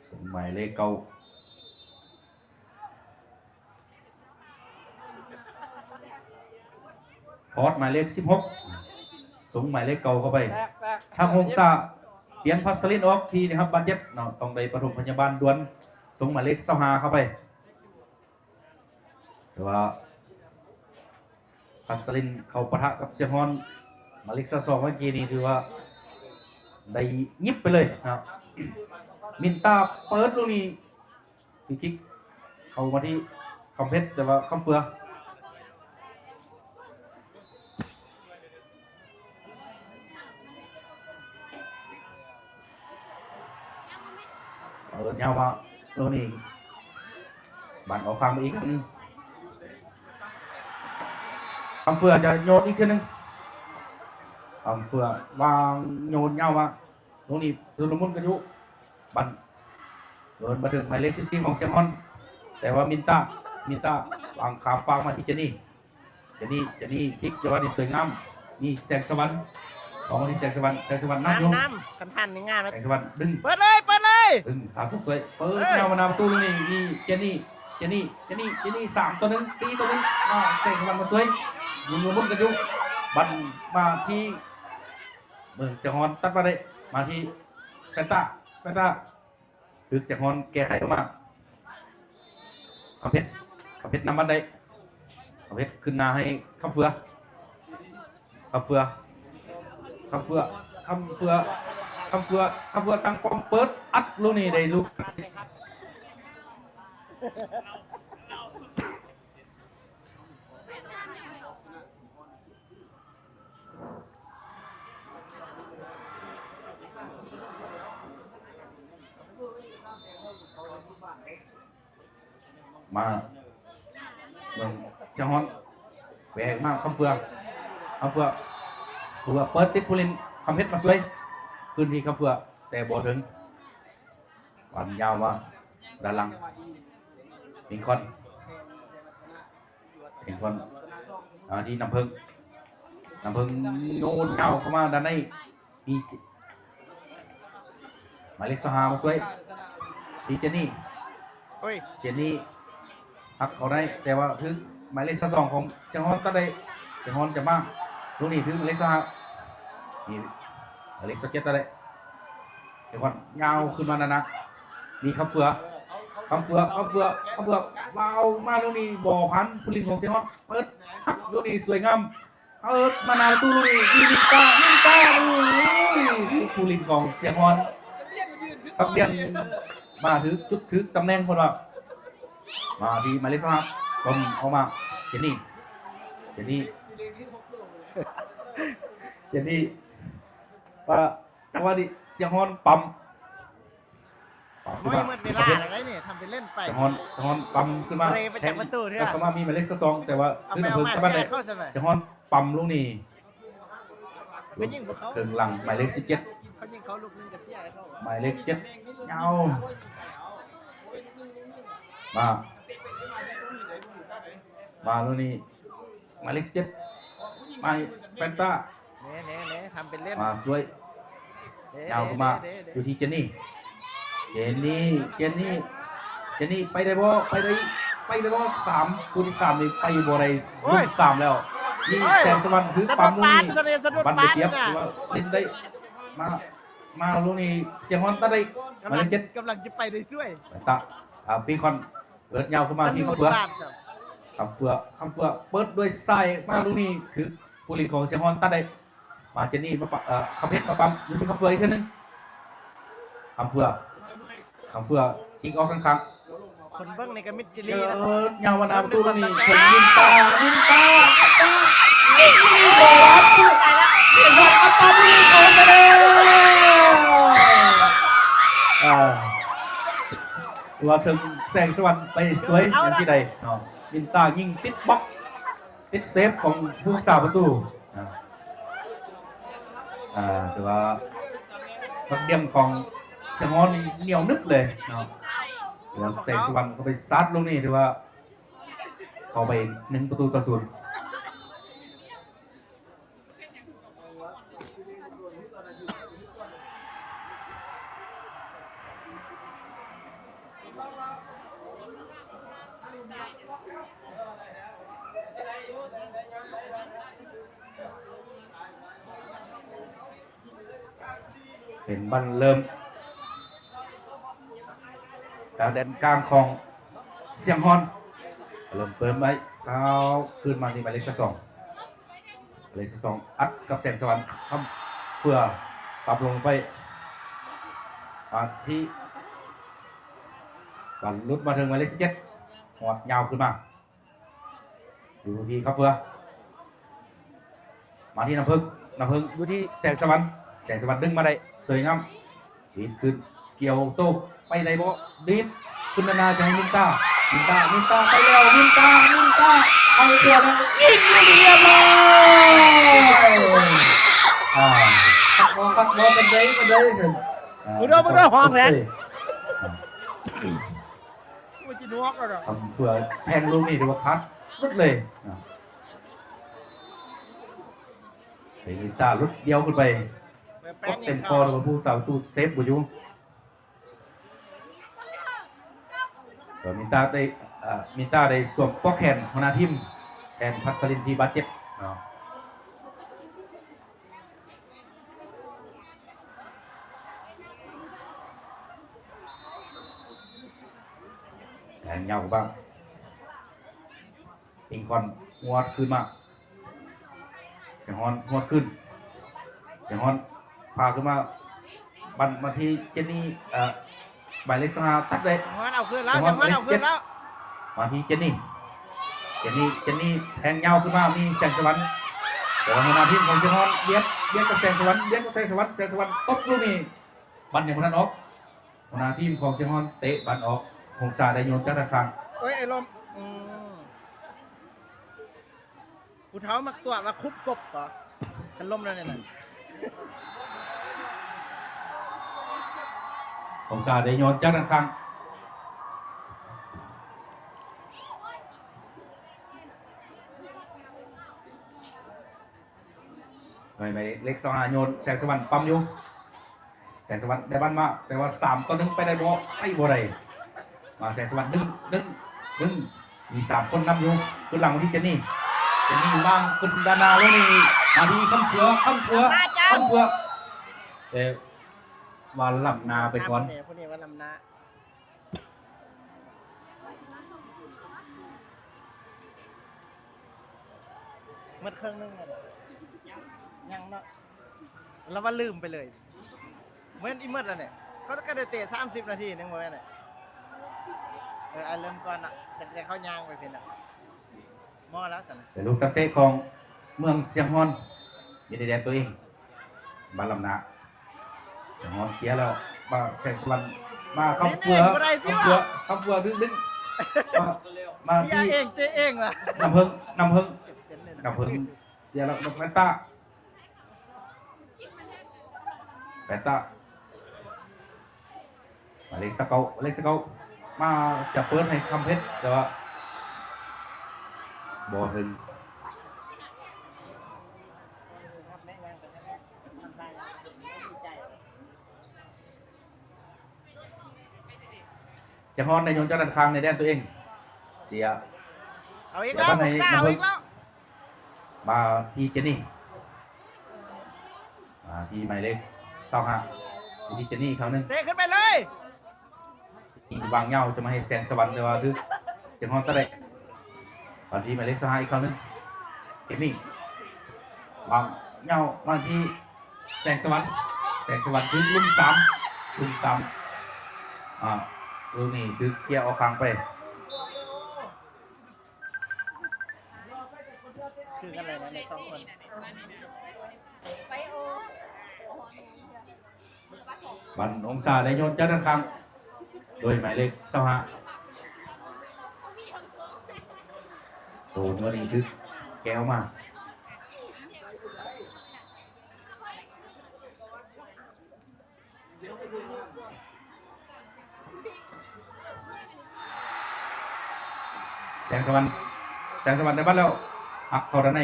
ສົ່ງໝາຍເລກເກົ້າ ພອດໝາຍເລກສິບຫົກ ສົ່ງໝາຍເລກເກົ້າເຂົ້າໄປ ທາງຫົງສາປ່ຽນພັດສະລິນອອກທີ່ໄດ້ຮັບບາດເຈັບເນາະ ຕ້ອງໄດ້ປະຖົມພະຍາບານດ່ວນ ສົ່ງໝາຍເລກຊາວຫ້າເຂົ້າໄປ ແຕ່ວ່າພັດສະລິນເຂົ້າປະທະກັບຊຽງຮອນ ໝາຍເລກຊາວສອງເມື່ອກີ້ນີ້ຖືວ່າໄດ້ຫຍິບໄປເລີຍເນາະ ມິນຕາເປີດລູກນີ້ ຟຣີຄິກເຂົ້າມາທີ່ຄຳເພັດ ແຕ່ວ່າຄຳເຟືອ ເປີດຍາວມາໂລນີ້ ບັນອອກຂ້າງໄປອີກຄັ້ງໜຶ່ງ ຄຳເຟືອຈະໂຍນອີກເທື່ອໜຶ່ງ ຄຳເຟືອວາງໂຍນຍາວມາ ໂລນີ້ຊຸນລະມຸນກັນຢູ່ ບັນ ໂຍນມາເຖິງໝາຍເລກສິບສີ່ຂອງຊຽງຮອນ ແຕ່ວ່າມິນຕາ ມິນຕາວາງຂ້າມຟາກມາທີ່ເຈນນີ້ ເຈນນີ້ ເຈນນີ້ ພລິກຈັງຫວະນີ້ສວຍງາມ ມີແສງສະຫວັນ ອອກມາທີ່ແສງສະຫວັນ ແສງສະຫວັນນຳຢູ່ ນຳ ຄັນທັນນີ້ງາມ ແສງສະຫວັນດຶງ ເປີດເລີຍ ເປີດເລີຍ ດຶງ ຫາຕົວຊ່ວຍ ເປີດຍາວມາໜ້າປະຕູ ນີ້ ນີ້ ເຈນນີ້ ເຈນນີ້ ເຈນນີ້ ເຈນນີ້ ສາມຕໍ່ໜຶ່ງ ສີ່ຕໍ່ໜຶ່ງ ອາ ແສງສະຫວັນມາຊ່ວຍ ໝຸນ ໝຸນກັນຢູ່ ບັນມາທີ່ ເບິ່ງ ຊຽງຮອນຕັດມາໄດ້ ມາທີ່ ແຟນຕາ ແຟນຕາ ຖືກຊຽງຮອນແກ້ໄຂອອກມາ ຄຳເພັດ ຄຳເພັດນຳບັນໄດ້ ຄຳເພັດຂຶ້ນໜ້າໃຫ້ຄຳເຟືອ ຄຳເຟືອ ຄຳເຟືອ ຄຳເຟືອ ຄຳເຟືອ ຄຳເຟືອຕັ້ງປ້ອມເປີດອັດລູກນີ້ໄດ້ລູກ ມາເບິ່ງຊຽງຮອນ ແຫວກມາຄຳເຟືອ ຄຳເຟືອ ເພື່ອເປີດຕິດຜູ້ຫຼິ້ນ ຄຳເພັດມາຊ່ວຍ ຄືນທີ່ຄຳເຟືອ ແຕ່ບໍ່ເຖິງ ບານຍາວມາດ້ານຫຼັງ ເປັນຄອນ ເປັນຄອນ ມາທີ່ນ້ຳເພິ່ງ ນ້ຳເພິ່ງໂຍນຍາວເຂົ້າມາດ້ານໃນ ມີ ໝາຍເລກຊາວຫ້າມາຊ່ວຍ ທີ່ເຈນນີ ໂອ້ຍ ເຈນນີ ຮັກເຂົ້າໃນ ແຕ່ວ່າຖືກໝາຍເລກຊາວສອງຂອງຊຽງຮອນຕັດໄດ້ ຊຽງຮອນຈະມາ ລູກນີ້ຖືກໝາຍເລກຊາວຫ້າ ນີ້ ໝາຍເລກຊາວເຈັດຕັດໄດ້ ເດຄອນຍາວຂຶ້ນມາໜັກໆ ມີຄຳເຟືອ ຄຳເຟືອ ຄຳເຟືອ ຄຳເຟືອ ວ້າວ ມາລູກນີ້ບໍ່ທັນ ຜູ້ຫຼິ້ນຂອງຊຽງຮອນ ເປີດ ຮັກ ລູກນີ້ສວຍງາມ ເອີ ມາໜ້າປະຕູລູກນີ້ ມີມິນຕາ ມິນຕາ ໂອ້ຍ ຜູ້ຫຼິ້ນຂອງຊຽງຮອນ ປັບປ່ຽນ ມາຖືກຈຸດຖືກຕຳແໜ່ງເພິ່ນວ່າ ມາທີ່ໝາຍເລກຊາວຫ້າ ສົມອອກມາ ເຈນນີ ເຈນນີ ເຈນນີ ປະ ຈັງຫວະນີ້ ຊຽງຮອນປ້ຳ ປ້ຳຂຶ້ນມາ ໝົດເວລາແລ້ວເດ້ນີ້ ທຳເປັນເລ່ນໄປ ຊຽງຮອນ ຊຽງຮອນປ້ຳຂຶ້ນມາ ເລໄປຈາກປະຕູເທື່ອ ແທງ ແລ້ວເຂົ້າມາມີໝາຍເລກຊາວສອງ ແຕ່ວ່າ ເອົາ ຄືນເພິ່ງ ແມ່ນ ຕະວັນ ແຊ ເດ້ ເຂົ້າຊະແມ່ນ ຊຽງຮອນປ້ຳລູກນີ້ ເຂົາຍິງພວກເຂົາ ເຄິ່ງຫຼັງ ໝາຍເລກສິບເຈັດ ເຂົາຍິງເຂົາລູກໜຶ່ງກໍເສຍໃຫ້ເຂົາ ໝາຍເລກສິບເຈັດ ຍາວ ມາ ມາລູກນີ້ ໝາຍເລກສິບເຈັດ ມາ ແຟນຕາ ເນ ເນ ເນ ທຳເປັນເລ່ນ ມາຊ່ວຍ ເນ ຍາວເຂົ້າມາ ເນ ເນ ຢູ່ທີ່ເຈນນີ ເຈນນີ ເຈນນີ ເຈນນີ ໄປໄດ້ບໍ່ ໄປໄດ້ ໄປໄດ້ບໍ່ ສາມ ຜູ້ທີ່ສາມນີ້ໄປບໍ່ໄດ້ ໂອ້ຍ ລຸ້ນສາມແລ້ວ ມີ ໂອ້ຍ ແສງສະຫວັນ ຖືປ້ຳລູກນີ້ ສະດຸດປານ ສະດຸດ ບັ້ນໄດ້ປຽບ ປານນີ້ນະ ຖືວ່າຫຼິ້ນໄດ້ ມາ ມາລູກນີ້ ຊຽງຮອນຕັດໄດ້ ກຳລັງ ໝາຍເລກເຈັດ ກຳລັງຈະໄປໄດ້ຊ່ວຍ ແຟນຕາ ອ່າ ປິງຄອນ ເປີດຍາວເຂົ້າມາທີ່ຄຳເຟືອ ຄຳເຟືອ ຄຳເຟືອ ເປີດດ້ວຍຊ້າຍ ມາລູກນີ້ ຖືກຜູ້ຫຼິ້ນຂອງຊຽງຮອນຕັດໄດ້ ມາເຈນນີ ມາປະ ເອີ ຄຳເພັດມາປ້ຳ ຢູ່ທີ່ຄຳເຟືອອີກເທື່ອໜຶ່ງ ຄຳເຟືອ ຄຳເຟືອ ຈິກອອກທາງຂ້າງ ຄົນເບິ່ງນີ້ກໍມິດຈິລີນະ ເປີດຍາວມາໜ້າປະຕູລູກນີ້ ເຖິງ ມິນຕາ ມິນຕາ ມິນຕາ ຍິງລູກນີ້ບໍ່ ຕາຍແລ້ວ ເສຍບອນ ປັບ ປະຕູ ເຂົ້າໄປແລ້ວ ອ່າ ວ່າເຖິງແສງສະຫວັນໄປຊ່ວຍ ເອົາລະ ຢ່າງທີ່ໃດເນາະ ມິນຕາຍິງຕິດບລັອກ ຕິດເຊບຂອງຜູ້ຮັກສາປະຕູ ອ່າ ອ່າ ຖືວ່າບັກດຽງຂອງຊຽງຮອນນີ້ໜຽວໜຶບເລີຍເນາະ ແລ້ວແສງສະຫວັນເຂົ້າໄປຊາດລູກນີ້ ຖືວ່າເຂົ້າໄປໜຶ່ງປະຕູຕໍ່ສູນ. ເປັນບັ້ນເລີ່ມ ຈາກແດນກາງຂອງຊຽງຮອນ ເລີ່ມເປີດໄວ້ ເອົາຄືນມາທີ່ໝາຍເລກຊາວສອງ ໝາຍເລກຊາວສອງ ອັດກັບແສງສະຫວັນ ຄຳເຟືອ ປັບລົງໄປ ມາທີ່ ບັ້ນຫຼຸດມາເຖິງໝາຍເລກສິບເຈັດ ຫອດຍາວຂຶ້ນມາ ຢູ່ທີ່ຄຳເຟືອ ມາທີ່ນ້ຳເພິ່ງ ນ້ຳເພິ່ງຢູ່ທີ່ແສງສະຫວັນ ແສງສະຫວັນດຶງມາໄດ້ ສວຍງາມ ດີດຂຶ້ນ ກ່ຽວໂຕ້ໄປໄດ້ບໍ່ ດີດຂຶ້ນໜ້າໆ ຈະໃຫ້ມິນຕາ ມິນຕາ ມິນຕາໄປແລ້ວ ມິນຕາ ມິນຕາ ເອົາຕົວແລ້ວ ຍິງລຽບຮ້ອຍ ອ່າ ຄັກບໍ່ ຄັກບໍ່ ເປັນໃດ ເປັນໃດຊັ້ນ ອ່າ ເບິ່ງເດີ ເບິ່ງເດີ ຮ້ອງແລ້ວ ອ່າ ຄຳເຟືອແທງລູກນີ້ຖືວ່າຂາດໝົດເລີຍນະ ເປັນມິນຕາຫຼຸດດຽວຂຶ້ນໄປ ຕົກເຕັມຄໍ ແຕ່ວ່າຜູ້ສາປະຕູເຊບບໍ່ຢູ່ ແຕ່ມິນຕາໄດ້ ເອີ ມິນຕາໄດ້ສວມປອກແຂນຫົວໜ້າທີມ ແທນພັດສະລິນທີ່ບາດເຈັບເນາະ. ແທງຍາວມາ ເປັນຄອນຫວດຄືນມາ ແສງຮອນຫວດຄືນ ແສງຮອນພາຂຶ້ນມາ ບັ້ນມາທີ່ເຈນນີ ເອີ ໝາຍເລກຊາວຫ້າ ຕັດໄດ້ ແສງຮອນເອົາຄືນແລ້ວ ແສງຮອນເອົາຄືນແລ້ວ ມາທີ່ເຈນນີ ເຈນນີ ເຈນນີແທງຍາວຂຶ້ນມາ ມີແສງສະຫວັນ ແຕ່ວ່າຫົວໜ້າທີມຂອງແສງຮອນບຽດ ບຽດກັບແສງສະຫວັນ ບຽດກັບແສງສະຫວັນ ແສງສະຫວັນຕົບລູກນີ້ ບັ້ນຍັງບໍ່ທັນອອກ ຫົວໜ້າທີມຂອງແສງຮອນເຕະບັ້ນອອກ ຫົງສາໄດ້ໂຍນຈາກດ້ານຂ້າງ ໂອ້ຍ ໄອ້ລົມ ອືມ ຜູ້ເຖົ້າມັກຕົວະວ່າຄຸບກົບກໍ ຄັນລົ້ມແລ້ວນີ້ນະ ຂອງສາໄດ້ໂຍນຈາກດ້ານຂ້າງ ໄປ ໄປ ເລກຊາວຫ້າໂຍນ ແສງສະຫວັນປ້ຳຢູ່ ແສງສະຫວັນໄດ້ບານມາ ແຕ່ວ່າສາມຕໍ່ໜຶ່ງໄປໄດ້ບໍ່? ໄປບໍ່ໄດ້ ມາແສງສະຫວັນດຶງ ດຶງ ດຶງ ມີສາມຄົນນຳຢູ່ ຂຶ້ນຫຼັງມາທີ່ເຈນນີ ເຈນນີວາງຂຶ້ນດ້ານໜ້າ ແລ້ວນີ້ ມາທີ່ຄຳເຟືອ ຄຳເຟືອ ຄຳເຟືອ ແຕ່ວ່າລ້ຳໜ້າໄປກ່ອນ ຜູ້ນີ້ວ່າລ້ຳໜ້າ. ໝົດເຄິ່ງໜຶ່ງແລ້ວ ຍັງເນາະ ລະວ່າລືມໄປເລີຍ ແມ່ນອີ່ໝົດແລ້ວນີ້ ເຂົາກໍໄດ້ເຕະສາມສິບນາທີໜຶ່ງ ບໍ່ແມ່ນເອີ ອ້າຍເລີ່ມກ່ອນເນາະ ຕັ້ງແຕ່ເຂົາຍ່າງໄປພີ້ນນະ ໝໍແລ້ວຊັ້ນ ເປັນລູກຕັ້ງເຕະຂອງເມືອງຊຽງຮອນ ຢູ່ໃນແດນຕົວເອງ ບານລ້ຳໜ້າ ສະຫອນເຄຍແລ້ວ ມາແສງສະຫວັນ ມາຄຳເຟືອ ຄຳເຟືອ ຄຳເຟືອດຶງ ດຶງ ມາ ມາທີ່ ເຄຍເອງ ເຕະເອງວ່າ ນ້ຳເພິ່ງ ນ້ຳເພິ່ງ ນ້ຳເພິ່ງເຄຍແລ້ວ ແຟນຕາ ແຟນຕາ ໝາຍເລກຊາວເກົ້າ ໝາຍເລກຊາວເກົ້າ ມາຈະເປີດໃຫ້ຄຳເພັດ ແຕ່ວ່າບໍ່ເຖິງ ສຽງຮອນໄດ້ໂຍນຈາກດ້ານຂ້າງໃນແດນຕົວເອງ ເສຍ ເອົາອີກແລ້ວ ເອົາອີກແລ້ວ ມາທີ່ເຈນນີ ມາທີ່ໝາຍເລກຊາວຫ້າ ທີ່ເຈນນີອີກຄັ້ງໜຶ່ງ ເຕະຂຶ້ນໄປເລີຍ ວາງຍາວຈະມາໃຫ້ແສງສະຫວັນ ແຕ່ວ່າຖືກ ເສຍງຮອນຕະໄດ້ ມາທີ່ໝາຍເລກຊາວຫ້າອີກຄັ້ງໜຶ່ງ ເຈນນີ ວາງຍາວມາທີ່ແສງສະຫວັນ ແສງສະຫວັນຖືກລຸ່ມສາມ ລຸ່ມສາມ ອ່າ ລູກນີ້ຖືກເຄຍອອກຂ້າງໄປ. ຄືກັນເລີຍນະ ໃນສອງຄົນ ບັນອົງສາໄດ້ໂຍນຈາກດ້ານຂ້າງ ໂດຍໝາຍເລກຊາວຫ້າ ໂຕເໜືອນີ້ຖືກແກວມາ ແສງສະຫວັນ ແສງສະຫວັນໄດ້ບັດແລ້ວ ອັດເຂົ້າດ້ານໃນ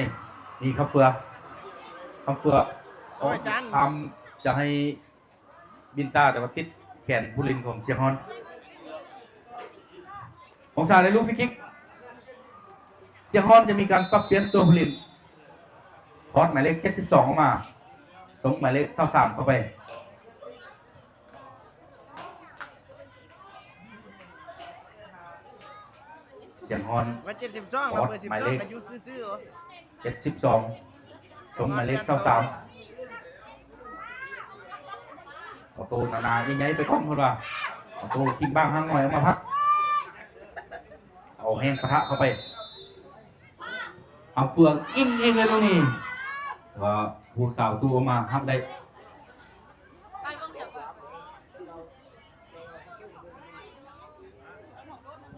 ນີ້ຄຳເຟືອ ຄຳເຟືອ ໂອ້ຍ ຈານ ຄຳຈະໃຫ້ບິນຕາ ແຕ່ວ່າຕິດແຂນຜູ້ຫຼິ້ນຂອງຊຽງຮອນ. ອົງສາໄດ້ລູກຟຣີຄິກ ຊຽງຮອນຈະມີການປັບປ່ຽນຕົວຜູ້ຫຼິ້ນ ຖອດໝາຍເລກເຈັດສິບສອງອອກມາ ສົ່ງໝາຍເລກຊາວສາມເຂົ້າໄປ ຊຽງຮອນ ວ່າເຈັດສິບສອງ ຖອດໝາຍເລກ ເຈັດສິບສອງ ສົ່ງໝາຍເລກຊາວສາມ ເອົາໂຕໜາໆ ໃຫຍ່ໆ ໄປກ່ອນ ເພິ່ນວ່າ ເອົາໂຕຖິ້ມບ້າງຫາງໜ້ອຍອອກມາພັກ ເອົາແຮງປະທະເຂົ້າໄປ ເອົາເຟືອງອີງເອງເລີຍລູກນີ້ ວ່າຜູ້ສາປະຕູອອກມາຮັບໄດ້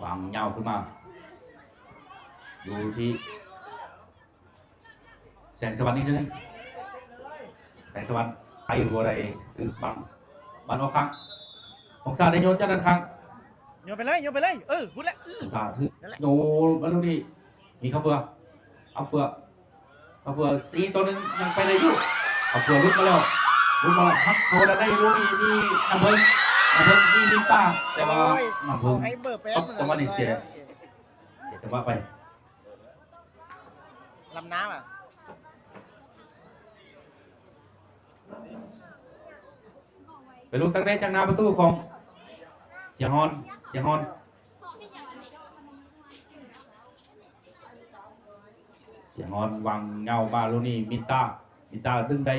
ວາງຍາວຂຶ້ນມາ ຢູ່ທີ່ ແສງສະຫວັນອີກເທື່ອໜຶ່ງ ແສງສະຫວັນໄປບໍ່ໄດ້ ຖືກບັງ ບັນອອກຂ້າງ ອົງສາໄດ້ໂຍນຈາກດ້ານຂ້າງ ໂຍນໄປເລີຍ ໂຍນໄປເລີຍ ເອີ ພຸ້ນແຫຼະ ອື ອົງສາຖືກ ນັ້ນແຫຼະ ໂຍນມາລູກນີ້ ມີຄຳເຟືອ ຄຳເຟືອ ຄຳເຟືອ ສີ່ຕໍ່ໜຶ່ງ ຍັງໄປໄດ້ຢູ່ ຄຳເຟືອຫຼຸດມາແລ້ວ ຫຼຸດມາແລ້ວ ຮັກເຂົ້າໄດ້ຢູ່ ມີ ມີນ້ຳເພິ່ງ ນ້ຳເພິ່ງ ມີ ມີຕາ ແຕ່ວ່າ ໂອ້ຍ ນ້ຳເພິ່ງ ເອົາໃຫ້ເບີແປດ ຈັງຫວະນີ້ເສຍ ເສຍຈັງຫວະໄປ ລຳນ້ຳ ເປັນລູກຕັ້ງເຕະຈາກໜ້າປະຕູຂອງ ຊຽງຮອນ ຊຽງຮອນ ຊຽງຮອນວາງເຫງົ້າມາ ລູກນີ້ ມິນຕາ ມິນຕາດຶງໄດ້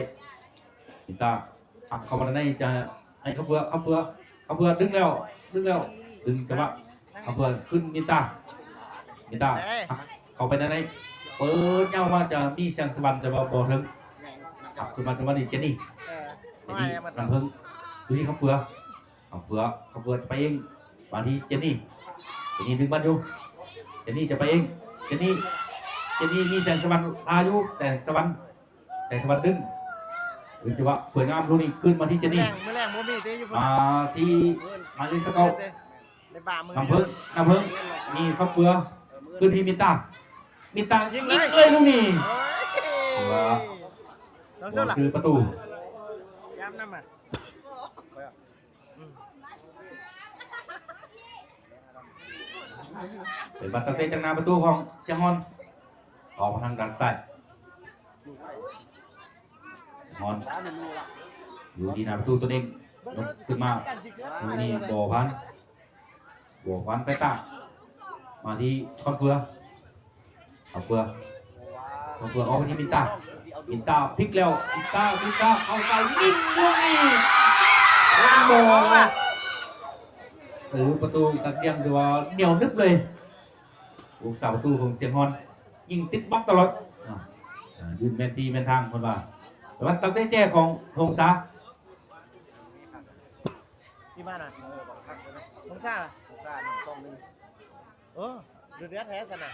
ມິນຕາ ອັດເຂົ້າມາໃນ ຈະໃຫ້ຄຳເຟືອ ຄຳເຟືອ ຄຳເຟືອດຶງແລ້ວ ດຶງແລ້ວ ດຶງຈັງຫວະ ຄຳເຟືອຂຶ້ນ ມິນຕາ ມິນຕາ ເຂົ້າໄປໃນ ເປີດຍາວມາຈະມີແສງສະຫວັນ ແຕ່ວ່າບໍ່ເຖິງ ອັດຂຶ້ນມາຈັງຫວະນີ້ ເຈນນີ ເອີ ເຈນນີ ນ້ຳເພິ່ງ ຢູ່ທີ່ຄຳເຟືອ ຄຳເຟືອ ຄຳເຟືອຈະໄປເອງ ມາທີ່ເຈນນີ ເຈນນີດຶງບານຢູ່ ເຈນນີຈະໄປເອງ ເຈນນີ ເຈນນີມີແສງສະຫວັນລາຢູ່ ແສງສະຫວັນ ແສງສະຫວັດດຶງ ເປັນຈັງຫວະສວຍງາມ ລູກນີ້ຄືນມາທີ່ເຈນນີ ມື້ແລງ ມື້ແລງບໍ່ມີຕິຢູ່ພຸ້ນ ມາທີ່ໝາຍເລກຊາວເກົ້າ ໄດ້ບ່າມື້ ນ້ຳເພິ່ງ ນ້ຳເພິ່ງ ມີຄຳເຟືອ ຄືນທີ່ມິນຕາ ມິນຕາຍິງເລີຍລູກນີ້ ໂອ້ຍ ຖືວ່າບໍ່ຊື່ປະຕູ ຍາມນຳ ເປັນບັດຕັ້ງເຕະຈາກໜ້າປະຕູຂອງຊຽງຮອນ ອອກມາທາງດ້ານຊ້າຍ ຊຽງຮອນ ຢູ່ທີ່ໜ້າປະຕູຕົນເອງ ຍົກຂຶ້ນມາ ລູກນີ້ບໍ່ຜ່ານ ບໍ່ຜ່ານສາຍຕາ ມາທີ່ຄຳເຟືອ ເອົາເຟືອ ເອົາເຟືອອອກໄປທີ່ມິນຕາ ມິນຕາພລິກແລ້ວ ມິນຕາ ມິນຕາເຂົ້າໃສ່ຍິງລູກນີ້ ໂອ້ໂຫ ເສີປະຕູຕັດດ່ຽງ ຖືວ່າໜຽວໜຶບເລີຍ ອົງສາປະຕູຂອງຊຽງຮອນ ຍິງຕິດບັກຕະຫຼອດ ອ່າ ອ່າ ຢືນແມ່ນທີ່ແມ່ນທາງເພິ່ນວ່າ ແຕ່ວ່າຕັ້ງແຕ່ແຈຂອງຫົງສາ ທີ່ມານະ ຫົງສາ ຫົງສາ ໜຶ່ງສອງໜຶ່ງ ໂອ້ ດຸເດືອດແທ້ຊັ້ນນະ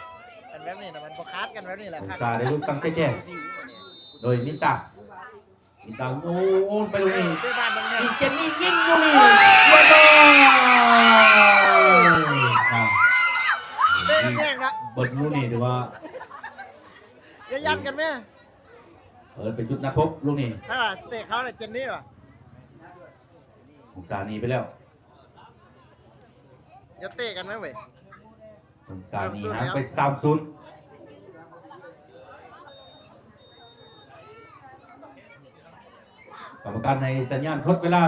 ອັນແບບນີ້ນະ ມັນບໍ່ຂາດກັນແບບນີ້ແຫຼະ ຫົງສາໄດ້ລູກຕັ້ງແຕ່ແຈ ໂດຍມິນຕາ ມິນຕາໂຍນໄປລູກນີ້ ເຕະບານເບິ່ງແນ່ ເຈນນີຍິງລູກນີ້ ເບິດລູກນີ້ ຖືວ່າ ຢ່າຢັນກັນແມ້ ເປີດເປັນຈຸດນັດພົບລູກນີ້ ໃຜວ່າເຕະເຂົ້າແລ້ວ ເຈນນີຫວາ ຫົງສາໜີໄປແລ້ວ ຢ່າເຕະກັນແມ້ເວີຍ ຫົງສາໜີຫ່າງໄປສາມສູນ ກຳມະການໃຫ້ສັນຍານທົດເວລາ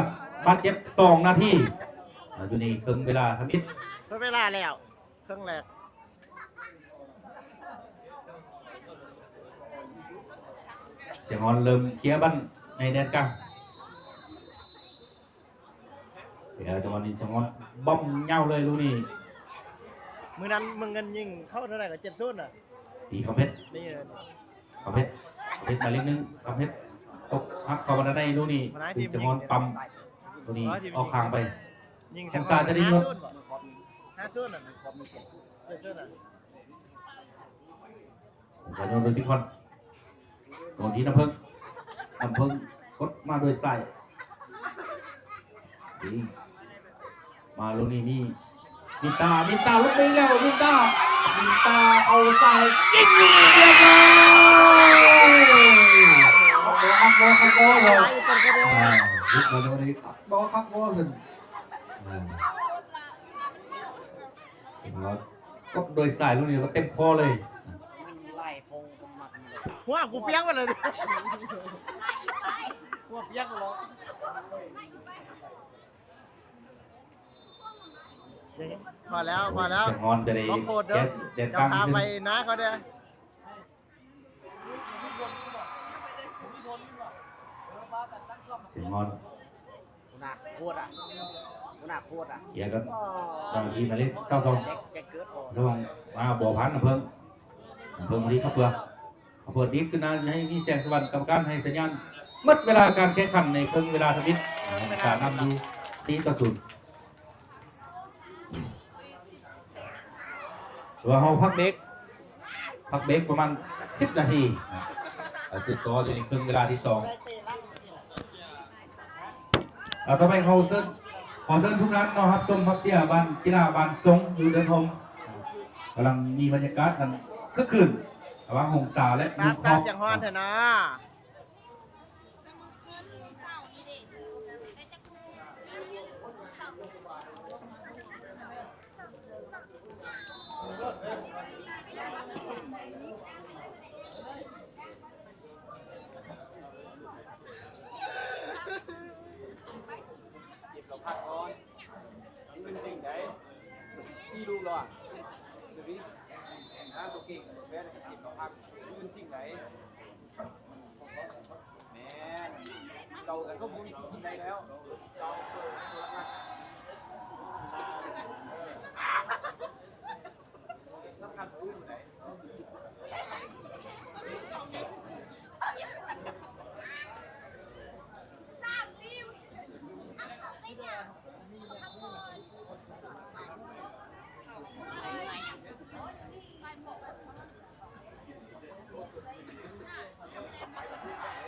ບາດເຈັບສອງນາທີ ຢູ່ໃນເຄິ່ງເວລາທຳອິດ ທົດເວລາແລ້ວ ເຄິ່ງແລກ ຊຽງຮອນເລີ່ມເຄຍບັນໃນແດນກາງ ແລ້ວຈັງຫວະນີ້ຊຽງຮອນບອມຍາວເລີຍລູກນີ້ ມື້ນັ້ນເມືອງເງິນຍິງເຂົ້າເທົ່າໃດກໍ ເຈັດສູນ ນະ ຕີຄຳເພັດ ນີ້ ຄຳເພັດ ຄຳເພັດໝາຍເລກໜຶ່ງ ຄຳເພັດຕົກຫັກເຂົ້າມາໃນລູກນີ້ ຖືກຊຽງຮອນປ້ຳ ລູກນີ້ອອກຂ້າງໄປ ຫົງສາຈະໄດ້ຍົກ ຫ້າສູນ ຫ້າສູນ ນະ ເຈັດສູນ ນະ ສາຍໂຍນໂດຍພິກອນ ຕອນທີ່ນ້ຳເພິ່ງ ນ້ຳເພິ່ງກົດມາໂດຍຊ້າຍ ດີ ມາລູກນີ້ມີ ມິນຕາ ມິນຕາ ລົງໄປອີກແລ້ວ ມິນຕາ ມິນຕາເອົາຊ້າຍຍິງ ຮຽບຮ້ອຍ ຄັກບໍ່ ຄັກບໍ່ ຄັກບໍ່ ຄັກບໍ່ ອ່າ ເຫັນບໍ່? ກົດໂດຍສາຍລູກນີ້ກໍເຕັມຄໍເລີຍ ຫົວກູປຽກໝົດເລີຍ ຫົວປຽກໝົດແລ້ວ ພໍແລ້ວ ພໍແລ້ວ ຊຽງຮອນຈະໄດ້ ບໍ່ໂຄດເດີ ແດນ ແດນກາງ ເຈົ້າພາໄປນາເຂົາເດີ. ຊຽງຮອນ ຫົວໜ້າໂຄດອະ ຫົວໜ້າໂຄດອະ ເຄຍກັນ ເຈົ້າໜ້າທີ່ໝາຍເລກຊາວສອງ ແຈັກ ແຈັກເກີດບໍ່ ຊາວສອງ ມາບໍ່ຜ່ານນ້ຳເພິ່ງ ນ້ຳເພິ່ງມາທີ່ຄຳເຟືອ ຄຳເຟືອດີດຂຶ້ນມາໃຫ້ມີແສງສະຫວັນ ກຳມະການໃຫ້ສັນຍານໝົດເວລາການແຂ່ງຂັນໃນເຄິ່ງເວລາທຳອິດ ຫົງສານຳຢູ່ ສີ່ຕໍ່ສູນ. ແຕ່ວ່າເຮົາພັກເບຣກ ພັກເບຣກປະມານສິບນາທີ ແລ້ວສືບຕໍ່ຢູ່ໃນເຄິ່ງເວລາທີສອງ ແລ້ວຕໍ່ໄປເຮົາເຊີນ ຂໍເຊີນທຸກທ່ານເນາະ ຮັບຊົມຮັບເຊຍບ້ານກິລາບ້ານຊົງຢູ່ເດີ່ນໂຮມ ກຳລັງມີບັນຍາກາດອັນຄຶກຄື້ນ ລະຫວ່າງຫົງສາ ແລະ ໜຸ່ມຄອບ ສຽງຮອນເຖາະເນາະ. ເກັບລະພັກກ່ອນ ອື່ນສິ່ງໃດ ສີ່ລູກລະຫວ່າງ ເດວິດ ນາໂຕເກັ່ງ ແບດ ເກັບລະພັກ ອື່ນສິ່ງໃດ. ແມ່ນ ເກົ່າກັນກໍບໍ່ມີສິດກິນໄດ້ແລ້ວ ເກົ່າໂທລະທັດ ສຳຄັນຄືໃດ. ເ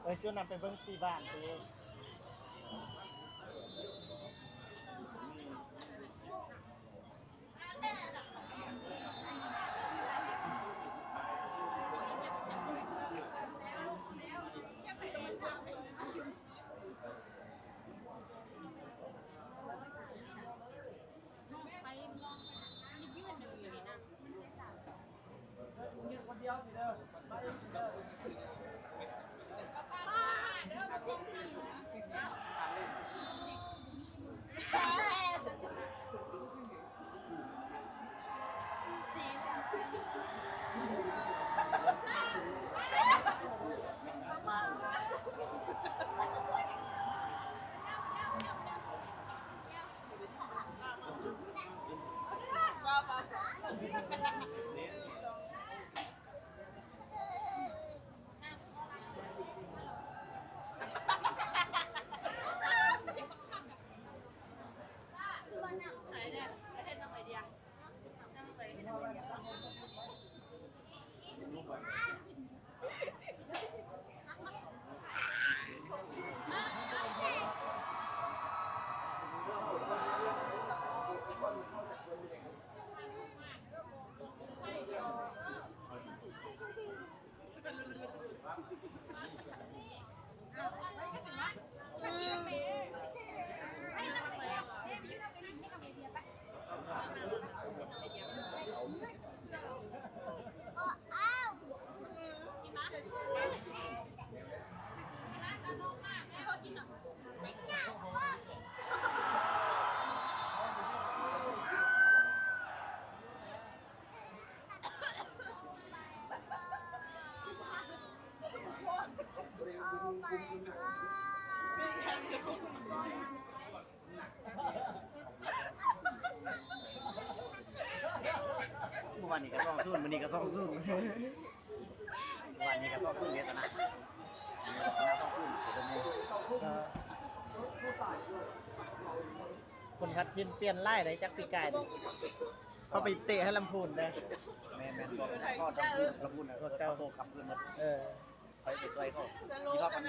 ເອີຍ ຈຸນຳໄປເບິ່ງທີ່ບ້ານຕິ. Oh my god. ມື້ວານນີ້ກໍສອງສູນ ມື້ນີ້ກໍສອງສູນ ມື້ວານນີ້ກໍສອງສູນເດ ຊະນະ ຊະນະສອງສູນ ກໍຄົນພັດຖິ່ນປ່ຽນຫຼາຍເດ້ ຈາກປີກາຍນີ້ ເຂົາໄປເຕະໃຫ້ລຳພູນເດ້. ແມ່ນໆ ກໍ ກໍລຳພູນ ລຳພູນ ກໍເກົ່າ ໂຕກັບຄືນໝົດ ເອີ. ຂ້ອຍໄປຊ່ວຍເຂົາ ທີ່ຮອດມັນ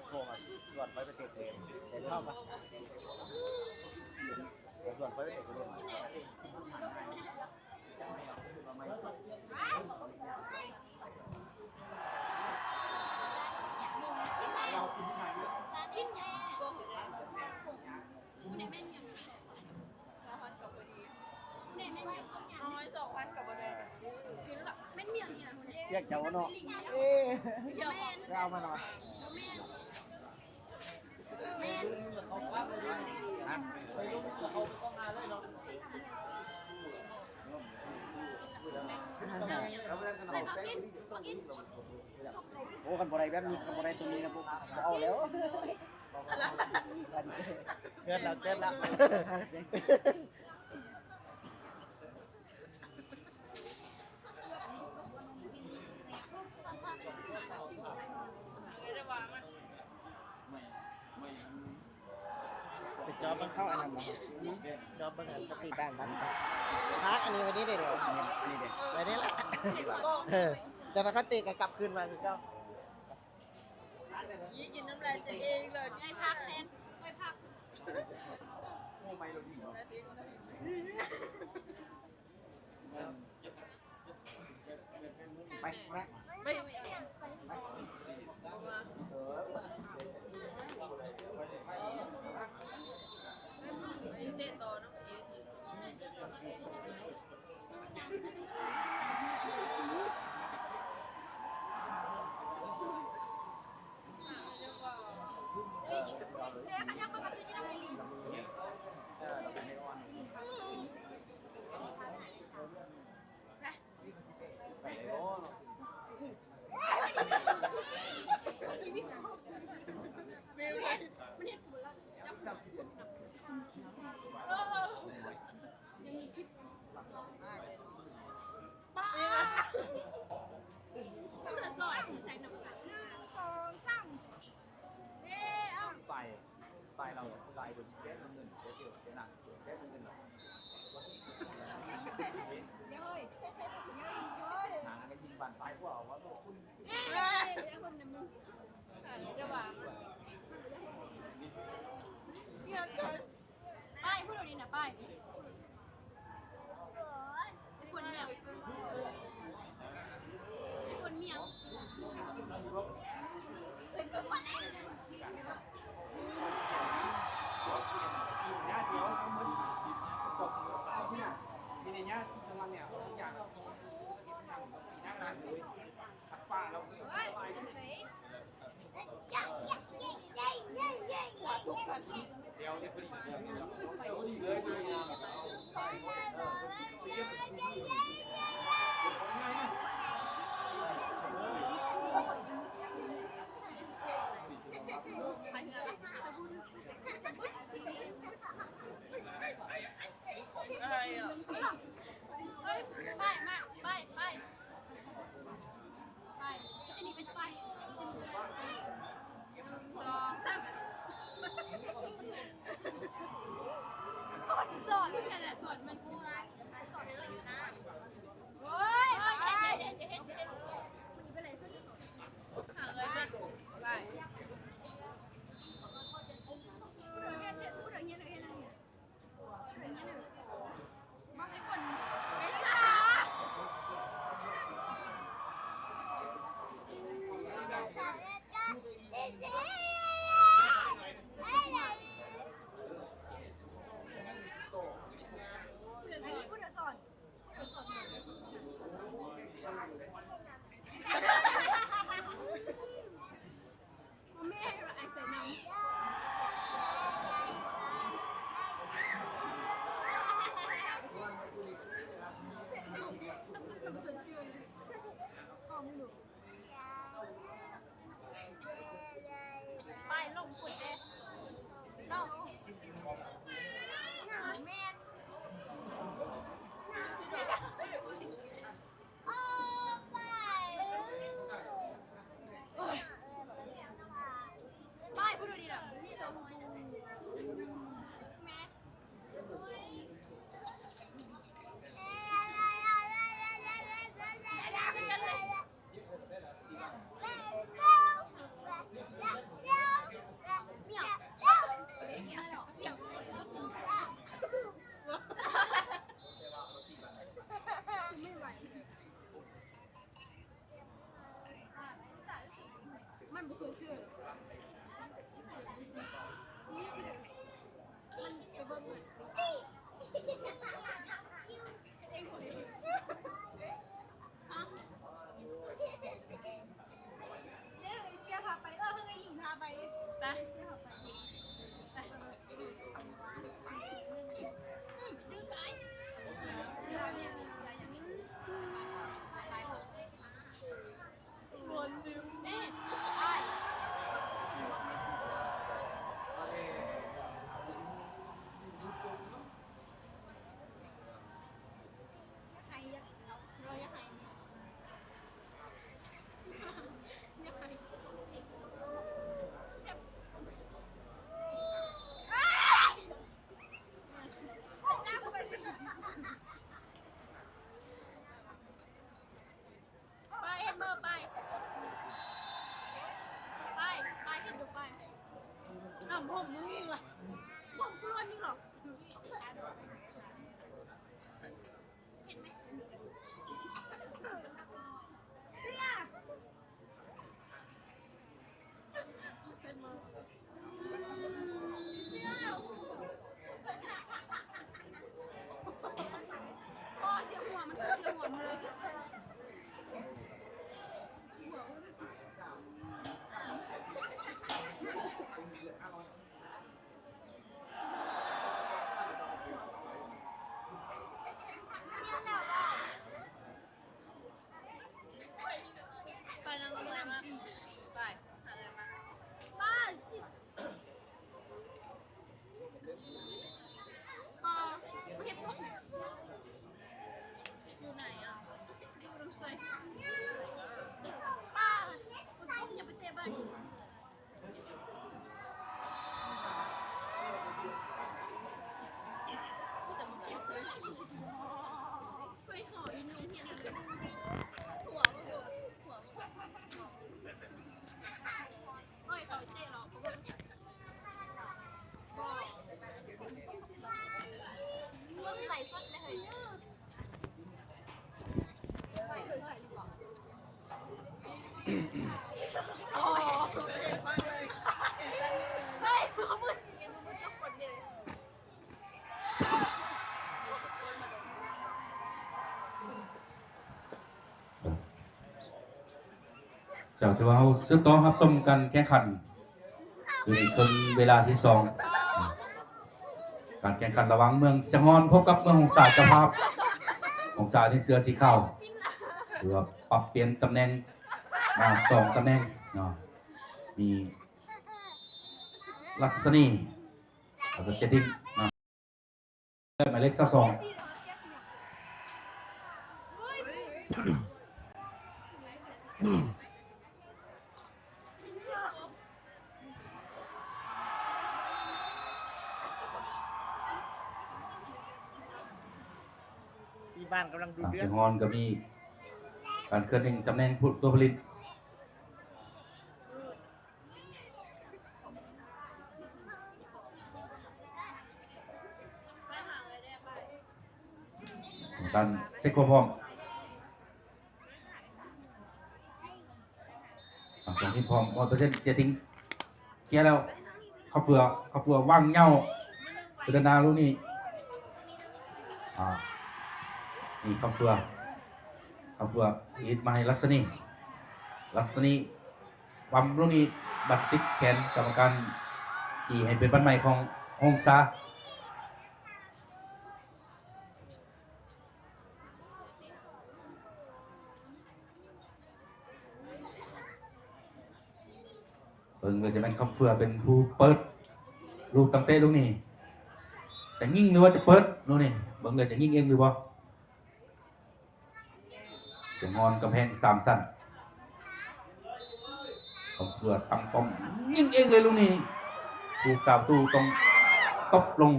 ໂທມາຊວນຂ້ອຍໄປເຕະເກມ ໄດ້ເຂົ້າປະ ມາຊວນຂ້ອຍໄປເຕະເກມ. ສຽງເຈົ້າເນາະ ເອີ ເອົາມາເນາະ ແມ່ນ ແມ່ນ ໄປລົງເຂົາກໍມາເລີຍເນາະ. ໂອ້ ຄັນບໍ່ໄດ້ແບບນີ້ ຄັນບໍ່ໄດ້ຕົວນີ້ນະ ບໍ່ ບໍ່ເອົາແລ້ວ. ເກີດແລ້ວ ເກີດແລ້ວ ໄປຈອບເບິ່ງເຂົ້າອັນນັ້ນບໍ່? ຈອບເບິ່ງອັນປະຕິບັດບັດ ພັກອັນນີ້ໄວ້ນີ້ເດ້ ອັນນີ້ເດ້ ໄວ້ນີ້ລະ ເອີ ເຈົ້ານະຄະຕິກໍກັບຄືນມາຄືເກົ່າ. ຍິງກິນນ້ຳລາຍຕົວເອງເລີຍ ໄດ້ພັກແທນ ໄປພັກ. ໄປ ໄປ ໄປ ເຕະຕໍ່ນຳເອງ. ໄປ ໄປລາວຊິຫຼາຍກວ່າຊິແກ້ເງິນ ແກ້ເຈົ້າ ແກ້ນາງ ແກ້ເງິນລາວ ເຮີ້ຍ ເຮີ້ຍ ນາງກໍຍິງບານປາຍກວ່າວ່າໂຕຄຸນ ເອີ ຄົນນະມຶງ ຫາ ໄປ ຜູ້ດຽວນີ້ນະ ໄປ ໄອ້ຄົນເມຍ ໄອ້ຄົນເມຍ ເປັນຄົນມາແລ້ວ.ໄປ ເຮັດເມີໄປ ໄປ ໄປ ເຮັດຢູ່ໄປ. ອ້າວ ຜົມມຶງອີກລະ ຜົມກູລ້ວນອີກເຫລອ? ເຫັນໄໝ? ອໍ ເສຍຫົວ ມັນຄືເສຍຫົວໝົດເລີຍ. ຮຽນແລ້ວບໍ່? ເຈົ້າ ຖືວ່າເຮົາສືບຕໍ່ຮັບຊົມການແຂ່ງຂັນຢູ່ໃນເຄິ່ງເວລາທີສອງ ການແຂ່ງຂັນລະຫວ່າງເມືອງຊຽງຮ່ອນພົບກັບເມືອງຫົງສາເຈົ້າພາບ. ຫົງສານີ້ເສື້ອສີຂາວ ຖືວ່າປັບປ່ຽນຕຳແໜ່ງມາສອງຕຳແໜ່ງເນາະ ມີລັດສະນີ ແລ້ວກໍເຈຕິງເນາະ. ໝາຍເລກຊາວສອງ ທີ່ບ້ານກຳລັງດຸເດືອດ ທາງຊຽງຮ່ອນກໍມີການເຄື່ອນເລັ່ງຕຳແໜ່ງຜູ້ຕົວຜະລິດ. ການເຊັກຄວາມພ້ອມ ທັງສອງທີມພ້ອມຮ້ອຍເປີເຊັນ. ເຈຕິງເຄຍແລ້ວ ຄຳເຟືອ ຄຳເຟືອວາງເຫຍົາ ເດີນໜ້າລູກນີ້ ອາ ນີ້ຄຳເຟືອ ຄຳເຟືອອີດມາໃຫ້ລັດສະນີ ລັດສະນີ ປ້ຳລູກນີ້ ບັດຕິດແຂນກຳມະການ ຈີ່ໃຫ້ເປັນບັນໃໝ່ຂອງຫົງສາ. ເບິ່ງແລ້ວຈະແມ່ນຄຳເຟືອເປັນຜູ້ເປີດລູກຕັ້ງເຕະລູກນີ້ ຈະຍິງຫຼືວ່າຈະເປີດລູກນີ້ ເບິ່ງແລ້ວຈະຍິງເອງຫຼືບໍ່? ຊຽງຮ່ອນກຳແພງສາມຊັ້ນ ຄຳເຟືອຕັ້ງປ້ອມ ຍິງເອງເລີຍລູກນີ້ ຜູ້ຮັກສາປະຕູຕ້ອງຕົບລົງ.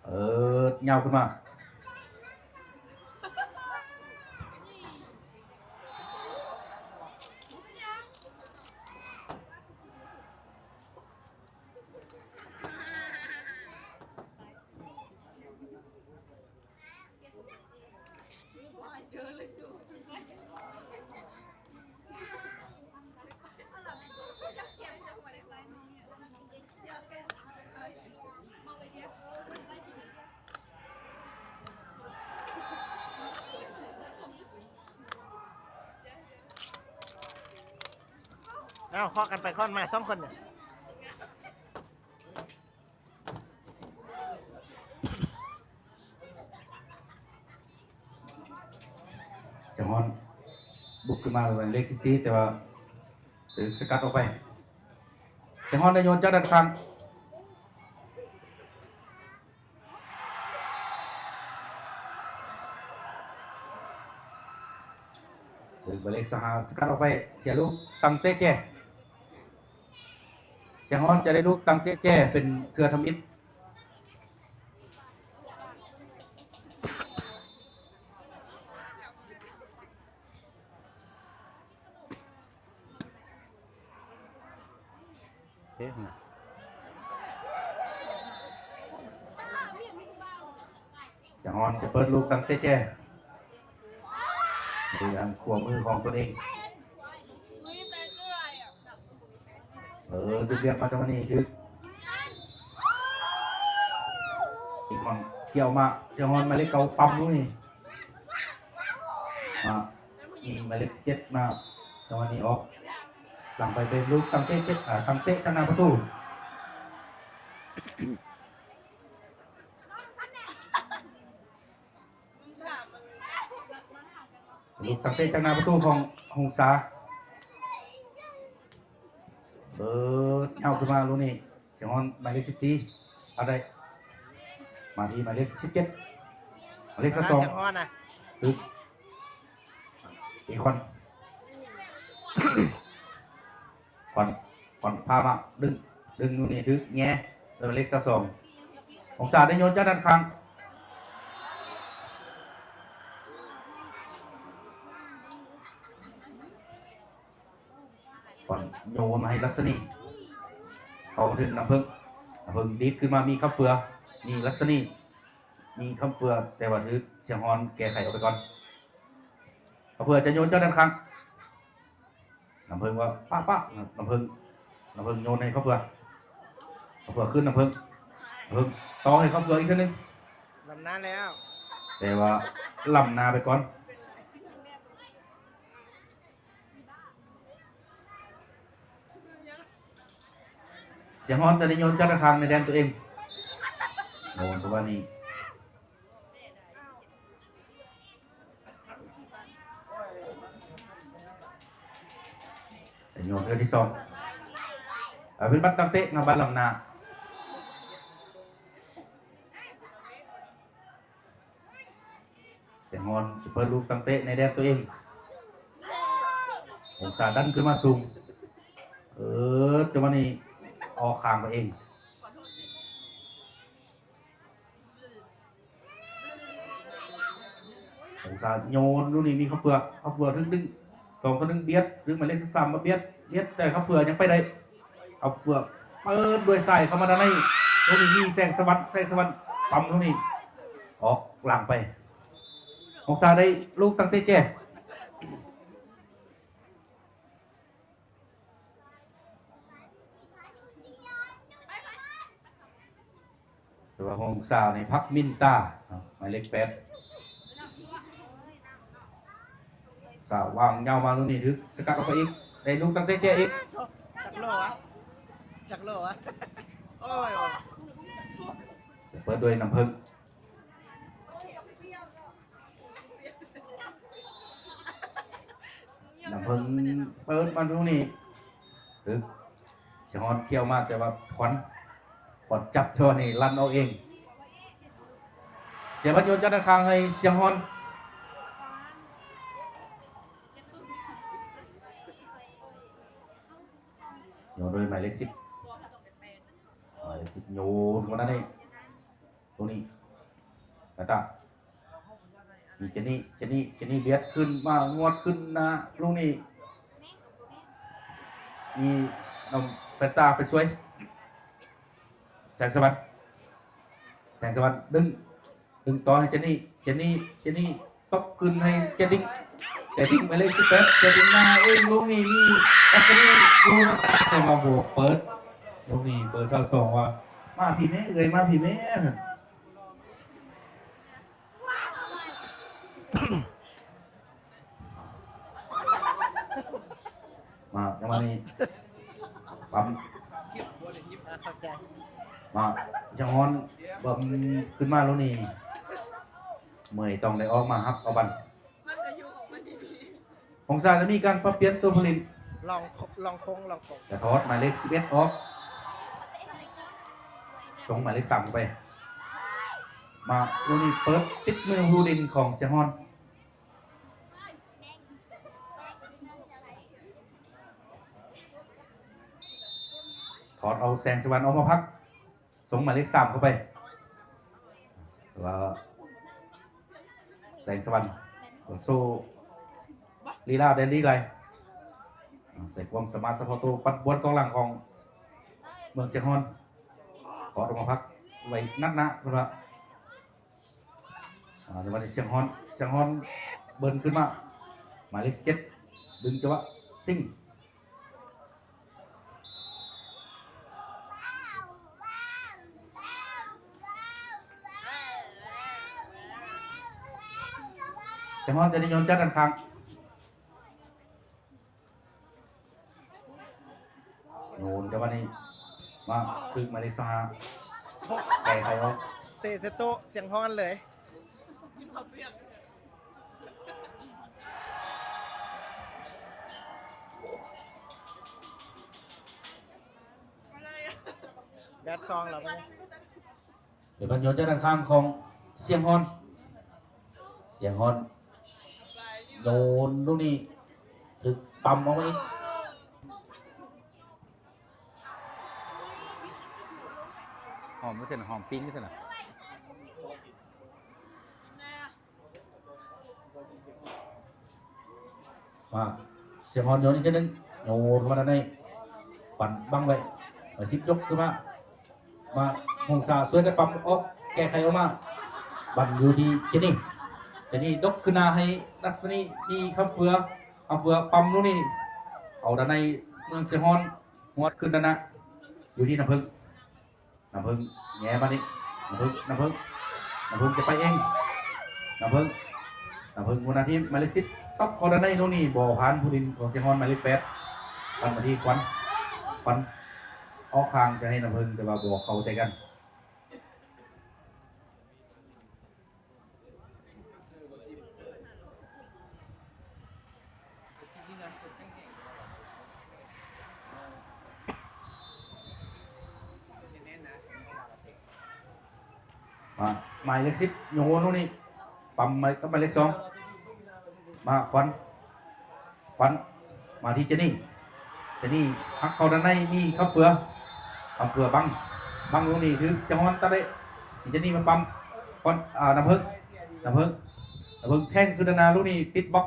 ເປີດຍາວຂຶ້ນມາ ເອົາ ເຄາະກັນໄປເຄາະມາສອງຄົນນີ້. ຊຽງຮ່ອນບຸກຂຶ້ນມາ ໝາຍເລກສິບສີ່ ແຕ່ວ່າຖືກສະກັດອອກໄປ. ຊຽງຮ່ອນໄດ້ໂຍນຈາກດ້ານຂ້າງ ຖືກໝາຍເລກຊາວຫ້າສະກັດອອກໄປ ເສຍລູກຕັ້ງເຕະແຈ. ຊຽງຮ່ອນຈະໄດ້ລູກຕັ້ງເຕະແຈເປັນເທື່ອທຳອິດ. ເອີ ຊຽງຮ່ອນຈະເປີດລູກຕັ້ງເຕະແຈ ໃນທາງຂວາມືຂອງຕົນເອງ. ເອີ ດຸດດຽວມາຈັງຫວະນີ້ຄື ອີກຄອງເຂົ້າມາ ຊຽງຮ່ອນໝາຍເລກເກົ້າປ້ຳລູກນີ້ ມາ ມີໝາຍເລກສິບເຈັດມາ ຈັງຫວະນີ້ອອກຫຼັງໄປເປັນລູກຕັ້ງເຕະເຈັດ ອາ ຕັ້ງເຕະທາງໜ້າປະຕູ. ລູກຕັ້ງເຕະຈາກໜ້າປະຕູຂອງຫົງສາ ເປີດຍາວຂຶ້ນມາລູກນີ້ ຊຽງຮ່ອນໝາຍເລກສິບສີ່ ເອົາໄດ້ ມາທີ່ໝາຍເລກສິບເຈັດ ໝາຍເລກຊາວສອງ ຊຽງຮ່ອນນະ ຕຶກ ເອຄອນ ຄວັນ ຄວັນພາມາດຶງ ດຶງຢູ່ນີ້ຖືກແຫຍ່ ເອີ ໝາຍເລກຊາວສອງ ຫົງສາໄດ້ໂຍນຈາກດ້ານຂ້າງ ຄວັນໂຍນມາໃຫ້ລັດສະນີ ເຂົ້າມາເຖິງນ້ຳເພິ່ງ ນ້ຳເພິ່ງດີດຂຶ້ນມາມີຄຳເຟືອ ມີລັດສະນີ ມີຄຳເຟືອ ແຕ່ວ່າຖືກຊຽງຮ່ອນແກ້ໄຂອອກໄປກ່ອນ ຄຳເຟືອຈະໂຍນຈາກດ້ານຂ້າງ ນ້ຳເພິ່ງວ່າ ປະ ປະ ນ້ຳເພິ່ງ ນ້ຳເພິ່ງໂຍນໃຫ້ຄຳເຟືອ ຄຳເຟືອຄືນນ້ຳເພິ່ງ ນ້ຳເພິ່ງຕໍ່ໃຫ້ຄຳເຟືອອີກເທື່ອໜຶ່ງ ລຳໜ້າແລ້ວ ແຕ່ວ່າລ້ຳໜ້າໄປກ່ອນ. ສຽງຮອນຈະໄດ້ໂຍນຈັດທາງໃນແດນຕົວເອງ. ໂຍນປະມານນີ້. ແຕ່ໂຍນເທື່ອທີສອງ. ເອົາເປັນບັດຕັ້ງເຕະນະ ບັດລ້ຳໜ້າ. ສຽງຮອນຈະເປີດລູກຕັ້ງເຕະໃນແດນຕົວເອງ. ອົງສາດັນຂຶ້ນມາສູງ. ເອີ ຈັງຫວະນີ້ອອກຂ້າງໄປເອງ. ອົງສາໂຍນລູກນີ້ມີຄຳເຟືອ ຄຳເຟືອຖືກດຶງ ສອງຕໍ່ໜຶ່ງບຽດ ຖືກໝາຍເລກສິບສາມມາບຽດ ບຽດ ແຕ່ຄຳເຟືອຍັງໄປໄດ້ ຄຳເຟືອເປີດດ້ວຍຊ້າຍເຂົ້າມາດ້ານໃນ ລູກນີ້ມີແສງສະຫວັນ ແສງສະຫວັນປ້ຳລູກນີ້ອອກຫຼັງໄປ ອົງສາໄດ້ລູກຕັ້ງເຕະແຈ. ແຕ່ວ່າຫົງສານີ້ພັກມິນຕາເນາະ ໝາຍເລກແປດ ສາວວາງຍາວມາ ລູກນີ້ຖືກສະກັດອອກໄປອີກ ໄດ້ລູກຕັ້ງເຕະແຈອີກ. ຈັກໂລວະ ຈັກໂລວະ ໂອ້ຍ ຈະເປີດດ້ວຍນ້ຳເຜິ້ງ. ນ້ຳເຜິ້ງເປີດມາລູກນີ້ ຖືກສຽງຮອນຂ້ຽວມາ ແຕ່ວ່າຂວັນ ຂວັນຈັບເທື່ອນີ້ລັນອອກເອງ ເສຍບັນໂຍນຈາກດ້ານຂ້າງໃຫ້ສຽງຮອນ ໂຍນໂດຍໝາຍເລກສິບ ໝາຍເລກສິບໂຍນເຂົ້າມາດ້ານໃນ ຕົງນີ້ ແລ້ວກໍມີເຈນນີ້ ເຈນນີ້ ເຈນນີ້ບຽດຂຶ້ນມາ ງວດຂຶ້ນໜ້າ ລູກນີ້ ມີນ້ອງແຟນຕາໄປຊ່ວຍ ແສງສະຫວັນ ແສງສະຫວັນດຶງ ດຶງຕໍ່ໃຫ້ເຈນນີ້ ເຈນນີ້ ເຈນນີ້ ຕົບຄືນໃຫ້ແຈດິ້ງ ແຈດິ້ງໝາຍເລກສິບແປດ ແຈດິ້ງມາເອງ ລູກນີ້ມີອັດສະນີ ແຕ່ວ່າບໍ່ເປີດ ລູກນີ້ເບີຊາວສອງວ່າ ມາພີ້ແມ້ເອື້ອຍ ມາພີ້ແມ້ ມາ ຈັງຫວະນີ້ ປ້ຳ ອ່າ ເຂົ້າໃຈ ມາ ສຽງຮອນ ບອນຂຶ້ນມາ ລູກນີ້ ເມື່ອຍຕ້ອງໄດ້ອອກມາຮັບເອົາບັນ ຫົງສາຈະມີການປັບປ່ຽນຕົວຜູ້ຫຼິ້ນ ລອງ ລອງຄົງ ລອງຄົງ ຈະຖອດໝາຍເລກສິບເອັດອອກ ສົ່ງໝາຍເລກສາມເຂົ້າໄປ ມາ ລູກນີ້ເປີດຕິດມືຜູ້ຫຼິ້ນຂອງສຽງຮອນ ຖອດເອົາແສງສະຫວັນອອກມາພັກ ສົ່ງໝາຍເລກສາມເຂົ້າໄປ ແຕ່ວ່າແສງສະຫວັນກໍໂຊລີລາໄດ້ລີໄລ ອາ ໃສ່ຄວາມສາມາດສະເພາະໂຕ ປັດບອນກອງຫຼັງຂອງເມືອງຊຽງຮອນ ຖອດອອກມາພັກໄວ້ນັດໜ້າ ເພິ່ນວ່າ ອາ ໃນວັນນີ້ຊຽງຮອນ ຊຽງຮອນເບິ້ນຂຶ້ນມາ ໝາຍເລກສິບເຈັດ ດຶງຈັງຫວະຊິງ ຊຽງຮອນຈະໄດ້ໂຍນຈາກດ້ານຂ້າງ ໂຍນຈັງຫວະນີ້ ມາ ຖືກໝາຍເລກຊາວຫ້າ ແກ້ໄຂອອກ ເຕະໃສ່ໂຕະ ຊຽງຮອນເລີຍ ແບດຊອງແລ້ວບັດນີ້ ເປັນພັນໂຍນຈາກດ້ານຂ້າງຂອງຊຽງຮອນ ຊຽງຮອນໂຍນລູກນີ້ ຖືກປ້ຳອອກມາອີກ ຫອມຈັ່ງຊີ້ນະ ຫອມປີ້ງຈັ່ງຊີ້ນະ. ມາ ຊຽງຮອນໂຍນອີກເທື່ອໜຶ່ງ ໂຍນມາດ້ານໃນ ປັນບັງໄວ້ ສິບຍົກຂຶ້ນມາ ມາ ຫົງສາຊ່ວຍກັນປ້ຳອອກ ແກ້ໄຂອອກມາ ບັນຢູ່ທີ່ເຈນນີ້ ເຈນນີ້ດົກຂຶ້ນໜ້າໃຫ້ລັດສະນີ ມີຄຳເຟືອ ຄຳເຟືອປ້ຳລູກນີ້ ເຂົ້າດ້ານໃນ ເມືອງຊຽງຮອນ ຫວດຂຶ້ນດ້ານໜ້າ ຢູ່ທີ່ນ້ຳເຜິ້ງ. ນ້ຳເຜິ້ງແຫຍ່ມານີ້ ນ້ຳເຜິ້ງ ນ້ຳເຜິ້ງ ນ້ຳເຜິ້ງຈະໄປເອງ ນ້ຳເຜິ້ງ ນ້ຳເຜິ້ງຫົວໜ້າທີມໝາຍເລກສິບ ຕັບເຂົ້າດ້ານໃນ ລູກນີ້ບໍ່ຜ່ານຜູ້ຫຼິ້ນຂອງຊຽງຮອນ ໝາຍເລກແປດ ປັນມາທີ່ຂວັນ ຂວັນອອກຂ້າງຈະໃຫ້ນ້ຳເຜິ້ງ ແຕ່ວ່າບໍ່ເຂົ້າໃຈກັນ. ມາ ໝາຍເລກສິບ ໂຍນລູກນີ້ ປ້ຳມາກັບໝາຍເລກສອງ ມາ ຂວັນ ຂວັນ ມາທີ່ເຈນນີ້ ເຈນນີ້ຫັກເຂົ້າດ້ານໃນ ມີຄຳເຟືອ ຄຳເຟືອບັງ ບັງລູກນີ້ຖືກຊຽງຮອນຕັດໄດ້ ມີເຈນນີ້ມາປ້ຳ ຂວັນ ອ່າ ນ້ຳເຜິ້ງ ນ້ຳເຜິ້ງ ນ້ຳເຜິ້ງແທງຂຶ້ນດ້ານໜ້າ ລູກນີ້ຕິດບລັອກ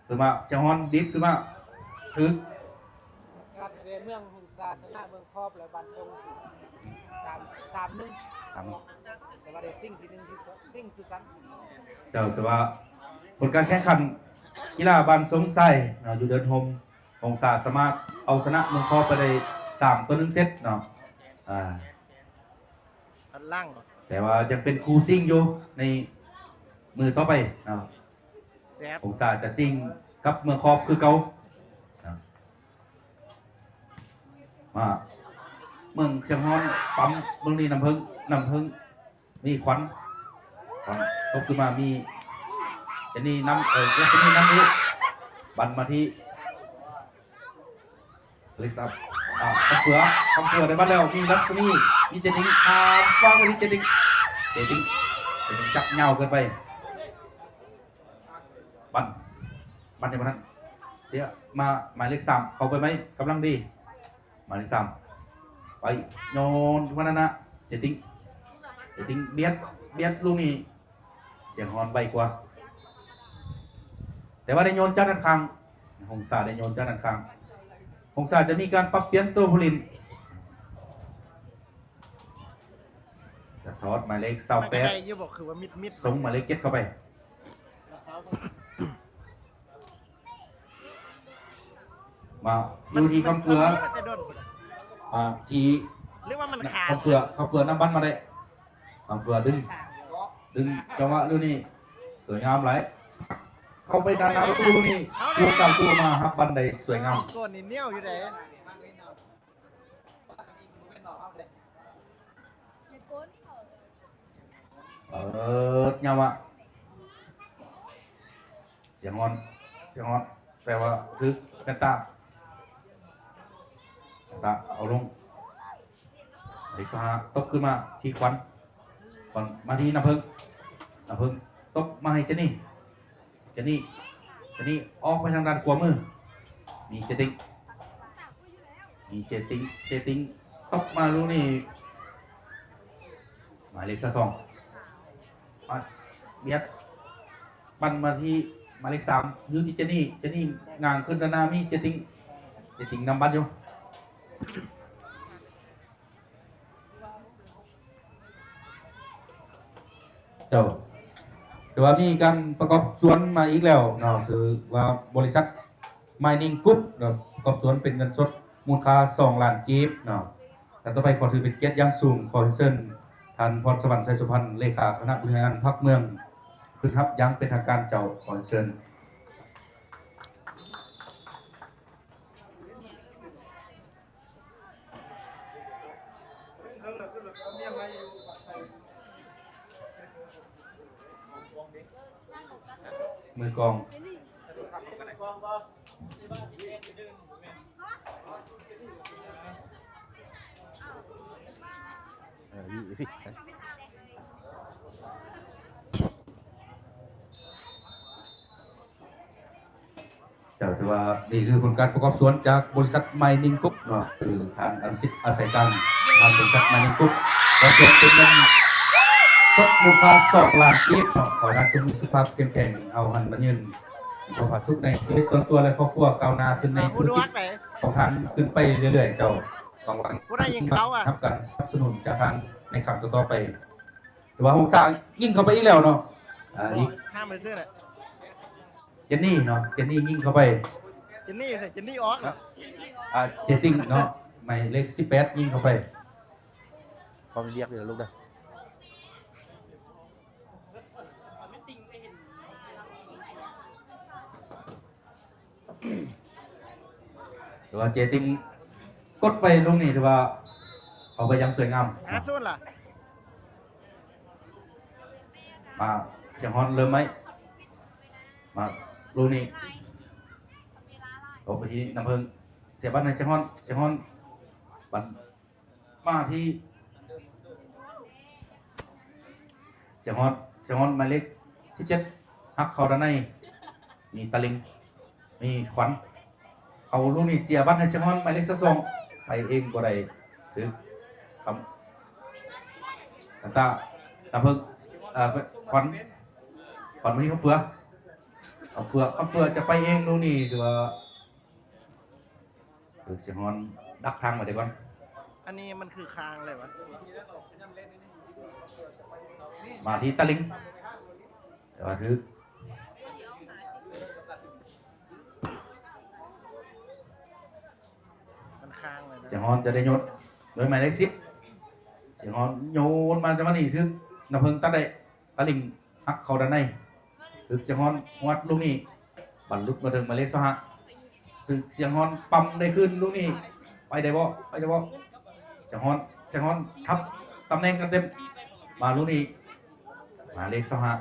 ຂຶ້ນມາ ຊຽງຮອນດີດຂຶ້ນມາ ຖືກ ການເອເມືອງຫົງສາຊະນະເມືອງຄອບ ແລະ ບ້ານຊົງ ສາມ ສາມໜຶ່ງ ສາມໜຶ່ງ ແຕ່ວ່າໄດ້ຊິງທີໜຶ່ງ ທີສອງ ຊິງຄືກັນ. ເຈົ້າ ແຕ່ວ່າຜົນການແຂ່ງຂັນກິລາບ້ານຊົງຊາຍເນາະ ຢູ່ເດີ່ນໂຮມ ຫົງສາສາມາດເອົາຊະນະເມືອງຄອບໄປໄດ້ ສາມຕໍ່ໜຶ່ງ ເຊັດເນາະ ອ່າ ພັນຫຼັງ ແຕ່ວ່າຍັງເປັນຄູ່ຊິງຢູ່ໃນມື້ຕໍ່ໄປເນາະ ແຊບ ຫົງສາຈະຊິງກັບເມືອງຄອບຄືເກົ່າເນາະ ມາ ເມືອງຊຽງຮອນ ປ້ຳ ເບິ່ງນີ້ ນ້ຳເຜິ້ງ ນ້ຳເຜິ້ງ ນີ້ ຂວັນ ຂວັນ ຕົບຂຶ້ນມາ ມີ ເຈນນີ້ນຳ ເອີ ລັດສະໝີນຳຢູ່ ບັນມາທີ່ ລິຊາ ອ່າ ຄຳເຟືອ ຄຳເຟືອໄດ້ບັນແລ້ວ ມີລັດສະໝີ ມີເຈຕິງ ຂ້າມຟາກໄປທີ່ເຈຕິງ ເຈຕິງ ເຈຕິງຈັບຍາວເກີນໄປ ບັນ ບັນຍັງບໍ່ທັນເສຍ ມາ ໝາຍເລກສາມ ເຂົ້າໄປໃໝ່ ກຳລັງດີ ໝາຍເລກສາມ ໄປ ໂຍນມານັ້ນນະ ເຈຕິງ ເຈຕິງ ບຽດ ບຽດ ລູກນີ້ ຊຽງຮອນໄວກວ່າ ແຕ່ວ່າໄດ້ໂຍນຈາກດ້ານຂ້າງ ຫົງສາໄດ້ໂຍນຈາກດ້ານຂ້າງ ຫົງສາຈະມີການປັບປ່ຽນໂຕຜູ້ຫຼິ້ນ ຈະຖອດໝາຍເລກຊາວແປດ ມັນກໍໄດ້ຢູ່ບໍ່ ຄືວ່າມິດໆ ສົ່ງໝາຍເລກເຈັດເຂົ້າໄປ ມາ ຢູ່ທີ່ຄຳເຟືອ ມາທີ່ ຫຼືວ່າມັນຂາດ ຄຳເຟືອ ຄຳເຟືອນຳບັນມາໄດ້ ຄຳເຟືອດຶງ ດຶງຈັງຫວະລູກນີ້ ສວຍງາມຫຼາຍ ເຂົ້າໄປດ້ານໜ້າປະຕູລູກນີ້ ຜູ້ສາມຕົວມາຮັບບັນໄດ້ສວຍງາມ ກ່ອນນີ້ໜຽວຢູ່ເດ້ ເປີດຍາວມາ ຊຽງຮອນ ຊຽງຮອນ ແຕ່ວ່າຖືກແຊນຕາ ແຊນຕາເອົາລົງ ເລກຊາວຫ້າ ຕົບຂຶ້ນມາທີ່ຂວັນ ຂວັນມາທີ່ນ້ຳເຜິ້ງ ນ້ຳເຜິ້ງຕົບມາໃຫ້ເຈນນີ້ ເຈນນີ້ ເຈນນີ້ອອກໄປທາງດ້ານຂວາມື ມີເຈຕິງ ມີເຈຕິງ ເຈຕິງຕົບມາລູກນີ້ ໝາຍເລກຊາວສອງ ປາດ ບຽດ ປັ້ນມາທີ່ໝາຍເລກສາມ ຢູ່ທີ່ເຈນນີ້ ເຈນນີ້ຍ່າງຂຶ້ນດ້ານໜ້າ ມີເຈຕິງ ເຈຕິງນຳບັນຢູ່. ເຈົ້າ ຖືວ່າມີການປະກອບສ່ວນມາອີກແລ້ວເນາະ ຖືວ່າບໍລິສັດ Mining Group ເນາະ ປະກອບສ່ວນເປັນເງິນສົດມູນຄ່າສອງລ້ານກີບເນາະ. ທ່ານຕໍ່ໄປຂໍຖືເປັນກຽດຢ່າງສູງ ຂໍເຊີນທ່ານ ພອນສະຫວັນ ໄຊສຸພັນ ເລຂາຄະນະບໍລິຫານພັກເມືອງ ຂຶ້ນຮັບຢ່າງເປັນທາງການເຈົ້າ ຂໍເຊີນ. ມືກອງ ເອີ ຢູ່ ຢູ່ພີ້. ເຈົ້າ ຖືວ່ານີ້ຄືຜົນການປະກອບສ່ວນຈາກບໍລິສັດ Mining Group ເນາະ ຄືທ່ານອະນຸສິດ ອາໄສການ ປະທານບໍລິສັດ Mining Group ກໍເປັນເງິນສົດມູນຄ່າສອງລ້ານກີບເນາະ. ຂໍໃຫ້ທ່ານຈົ່ງມີສຸຂະພາບເຂັ້ມແຂງ ເອົາຫັນມາຍືນມີຄວາມຜາສຸກໃນຊີວິດສ່ວນຕົວ ແລະ ຄອບຄົວ ກ້າວໜ້າຂຶ້ນໃນທຸລະກິດຂອງທ່ານຂຶ້ນໄປເລື້ອຍໆ. ເຈົ້າ ຫວັງວ່າທ່ານຈະຮັບການສະໜັບສະໜູນຈາກທ່ານໃນຄັ້ງຕໍ່ໆໄປ. ແຕ່ວ່າຫົງສາຍິງເຂົ້າໄປອີກແລ້ວເນາະ ອ່າ ອີກ ຫ້າມໄປຊື່ແຫຼະ. ເຈນນີ້ເນາະ ເຈນນີ້ຍິງເຂົ້າໄປ ເຈນນີ້ຢູ່ໃສ? ເຈນນີ້ອອກເນາະ ອ່າ ເຈຕິງເນາະ ໝາຍເລກສິບແປດຍິງເຂົ້າໄປ. ຄວາມລຽບເດີລູກເດີ ເ ຖືວ່າເຈຕິງກົດໄປລູກນີ້ ຖືວ່າເຂົ້າໄປຢ່າງສວຍງາມ. ຫ້າສູນລະ ມາ ສຽງຮອນເລີ່ມໃໝ່ ມາ ລູກນີ້ ຕົກໄປທີ່ນ້ຳເພິ່ງ ເສຍບັດໃຫ້ສຽງຮອນ ສຽງຮອນ ບັນ ມາທີ່ ສຽງຮອນ ສຽງຮອນ ໝາຍເລກສິບເຈັດ ຫັກເຂົ້າດ້ານໃນ ມີຕາລິງ ມີຂວັນ ເຂົ້າລູກນີ້ເສຍບັດໃຫ້ສຽງຮອນ ໝາຍເລກຊາວສອງ ໄປເອງບໍ່ໄດ້ ຖືກຄຳ ຄັນຕາ ນ້ຳເພິ່ງ ເອີ ຂວັນ ຂວັນ ມາທີ່ຄຳເຟືອ ຄຳເຟືອ ຄຳເຟືອຈະໄປເອງ ລູກນີ້ຖືວ່າ ເອີ ສຽງຮອນດັກທາງໄວ້ໄດ້ກ່ອນ ອັນນີ້ມັນຄືຄາງເລີຍວະ ມາທີ່ຕາລິງ ແຕ່ວ່າຖືກ ມັນຄາງເລີຍນະ ສຽງຮອນຈະໄດ້ໂຍນໂດຍໝາຍເລກສິບ ສຽງຮອນໂຍນມາຈັງຫວະນີ້ຖືກ ນ້ຳເພິ່ງຕັດໄດ້ ຕາລິງ ຫັກເຂົ້າດ້ານໃນ ຖືກສຽງຮອນຫວດລູກນີ້ ບັນຫຼຸດມາເຖິງໝາຍເລກຊາວຫ້າ ຖືກສຽງຮອນປ້ຳໄດ້ຄືນລູກນີ້ ໄປໄດ້ບໍ່ ໄປໄດ້ບໍ່ ສຽງຮອນ ສຽງຮອນທັບຕຳແໜ່ງກັນເຕັມ ມາລູກນີ້ ໝາຍເລກຊາວຫ້າ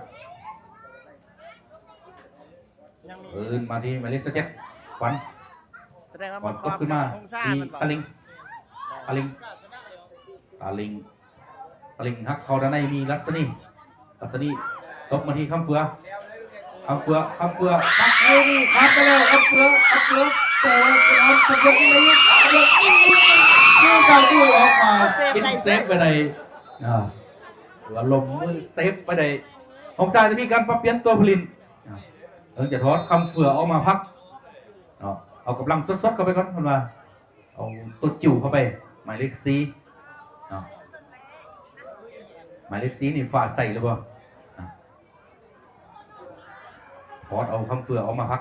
ຄືນມາທີ່ໝາຍເລກຊາວເຈັດ ຂວັນ ສະແດງວ່າ ຂວັນຕົກຂຶ້ນມາ ມີຕາລິງ ຕາລິງ ຕາລິງ ຕາລິງຫັກເຂົ້າດ້ານໃນ ມີລັດສະນີ ລັດສະນີຕົບມາທີ່ຄຳເຟືອ ຄຳເຟືອ ຄຳເຟືອ ປັກລູກນີ້ຂາດໄປແລ້ວ ຄຳເຟືອ ຄຳເຟືອ ແຕ່ວ່າສະອອນ ຄຳເຟືອອີກ ຄຳເຟືອອີກ ຄືເຈົ້າດ້ວຍອອກມາ ເຊຟໄດ້ ເປັນເຊຟໄປໄດ້ ອ່າ ຖືວ່າລົງມືເຊຟໄປໄດ້ ຫົງສາຈະມີການປັບປ່ຽນຕົວຜູ້ຫຼິ້ນ ອ່າ ເພິ່ງຈະຖອດຄຳເຟືອອອກມາພັກ ເນາະ ເອົາກຳລັງສົດໆເຂົ້າໄປກ່ອນ ເພິ່ນວ່າ ເອົາຕົວຈິ້ວເຂົ້າໄປ ໝາຍເລກສີ່ເນາະ ໝາຍເລກສີ່ນີ້ຟ້າໃສຫຼືບໍ່ ອ່າ ຖອດເອົາຄຳເຟືອອອກມາພັກ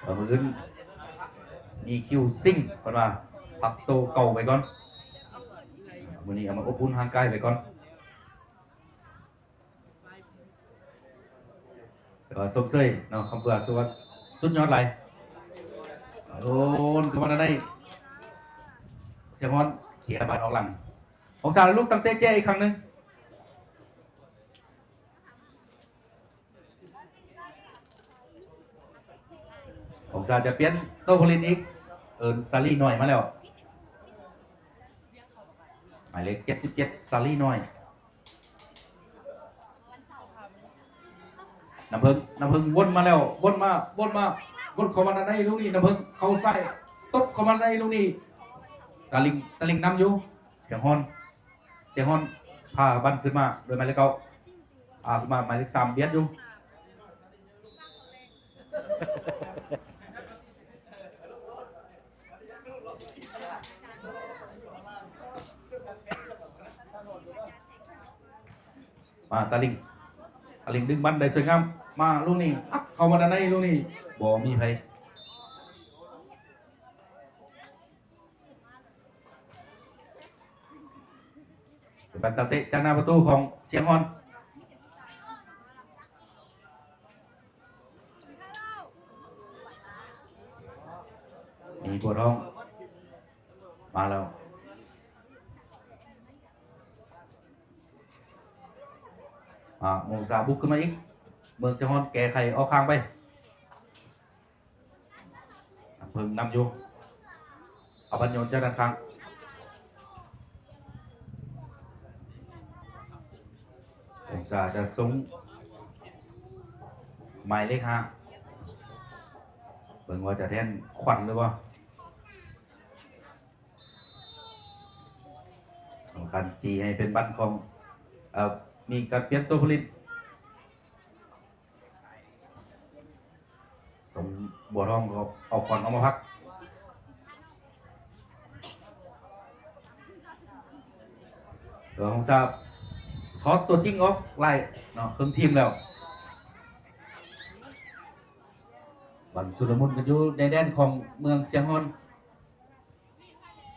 ເອີ ມື້ອື່ນມີຄິວຊິງ ເພິ່ນວ່າ ພັກໂຕເກົ່າໄວ້ກ່ອນ ມື້ນີ້ເອົາມາອົບອຸ່ນຮ່າງກາຍໄວ້ກ່ອນ. ແຕ່ວ່າຊົມເຊີຍເນາະ ຄຳເຟືອ ຖືວ່າສຸດຍອດຫຼາຍ ໂດນເຂົ້າມາທາງໃນ ສຽງຮອນເຄຍບານອອກຫຼັງ ຫົງສາລຸກຕັ້ງເຕະແຈອີກຄັ້ງໜຶ່ງ ຫົງສາຈະປ່ຽນໂຕຜູ້ຫຼິ້ນອີກ ເອີ້ນສາລີນ້ອຍມາແລ້ວ ໝາຍເລກເຈັດສິບເຈັດ ສາລີນ້ອຍ ນ້ຳເພິ່ງ ນ້ຳເພິ່ງວົນມາແລ້ວ ວົນມາ ວົນມາ ວົນເຂົ້າມາໃນລູກນີ້ ນ້ຳເພິ່ງເຂົ້າຊ້າຍ ຕົບເຂົ້າມາໃນລູກນີ້ ຕາລິງ ຕາລິງນຳຢູ່ ສຽງຮອນ ສຽງຮອນພາບັນຂຶ້ນມາໂດຍໝາຍເລກເກົ້າ ພາຂຶ້ນມາ ໝາຍເລກສາມບຽດຢູ່ ມາຕາລິງ ຕາລິງດຶງບັນໄດ້ສວຍງາມ ມາລູກນີ້ ອັດເຂົ້າມາດ້ານໃນລູກນີ້ ບໍ່ມີໃຜ ເປັນການຕັ້ງເຕະຈາກໜ້າປະຕູຂອງຊຽງຮອນ ມີບົວທອງ ມາແລ້ວ ອາ ມົງສາບຸກຂຶ້ນມາອີກ ເມືອງຊຽງຮອນແກ້ໄຂອອກຂ້າງໄປ ນ້ຳເພິ່ງນຳຢູ່ ເອົາບັນໂຍນຈາກດ້ານຂ້າງ ອົງສາຈະສົ່ງ ໝາຍເລກຫ້າ ເບິ່ງວ່າຈະແທນຂວັນຫຼືບໍ່ ກຳມະການຈີໃຫ້ເປັນບັນຂອງ ເອີ ມີການປ່ຽນຕົວຜູ້ຫຼິ້ນ ສົມບົວທອງກໍເອົາຂວັນອອກມາພັກ ເອີ ຫົງສາຖອດຕົວຈິງອອກຫຼາຍເນາະ ເຄິ່ງທີມແລ້ວ ບັນຊຸນລະມຸນກັນຢູ່ໃນແດນຂອງເມືອງຊຽງຮອນ.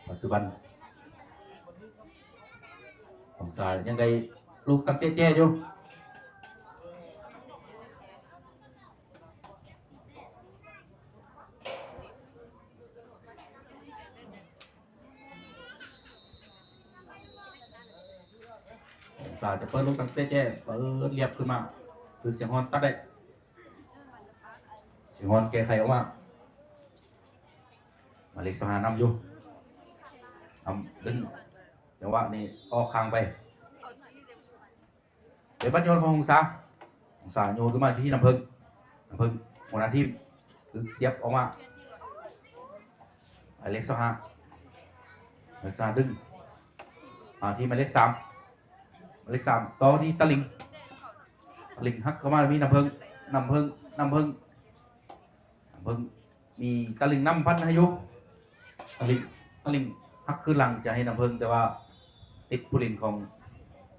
ປັດຈຸບັນ ຫົງສາຍັງໄດ້ ລູກຕັ້ງເຕະແຈ້ຢູ່. ສາຈະເປີດລູກຕັ້ງເຕະແຈ້ ເປີດລຽບຂຶ້ນມາ ຖືກສຽງຮອນຕັດໄດ້ ສຽງຮອນແກ້ໄຂອອກມາ ໝາຍເລກຊາວຫ້ານຳຢູ່ ນຳດຶງ ຈັງຫວະນີ້ອອກຂ້າງໄປ ເປັນບັດໂຍນຂອງຫົງສາ ຫົງສາໂຍນຂຶ້ນມາທີ່ນ້ຳເພິ່ງ ນ້ຳເພິ່ງຫົວໜ້າທີມ ຖືກສຽບອອກມາ ໝາຍເລກຊາວຫ້າ ໝາຍເລກຊາວຫ້າດຶງ ມາທີ່ໝາຍເລກສາມ ໝາຍເລກສາມຕໍ່ທີ່ຕາລິງ ຕາລິງຫັກເຂົ້າມາ ມີນ້ຳເພິ່ງ ນ້ຳເພິ່ງ ນ້ຳເພິ່ງ ນ້ຳເພິ່ງ ມີຕາລິງນຳພັນໃຫ້ຢູ່ ຕາລິງ ຕາລິງຫັກຄືນຫຼັງຈະໃຫ້ນ້ຳເພິ່ງ ແຕ່ວ່າຕິດຜູ້ຫຼິ້ນຂອງ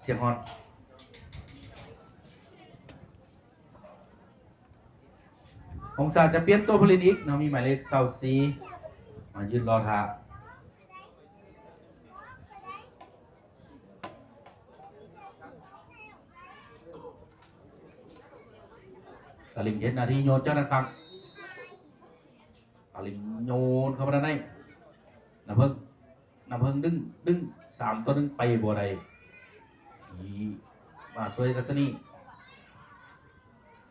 ສຽງຮອນ. ຫົງສາຈະປ່ຽນຕົວຜູ້ຫຼິ້ນອີກເນາະ ມີໝາຍເລກຊາວສີ່ ມາຢືນລໍຖ້າ ຕາລິງເຮັດໜ້າທີ່ໂຍນຈາກດ້ານຂ້າງ ຕາລິງໂຍນເຂົ້າມາດ້ານໃນ ນ້ຳເພິ່ງ ນ້ຳເພິ່ງດຶງ ດຶງ ສາມຕໍ່ໜຶ່ງໄປບໍ່ໄດ້ ນີ້ມາຊ່ວຍລັດສະນີ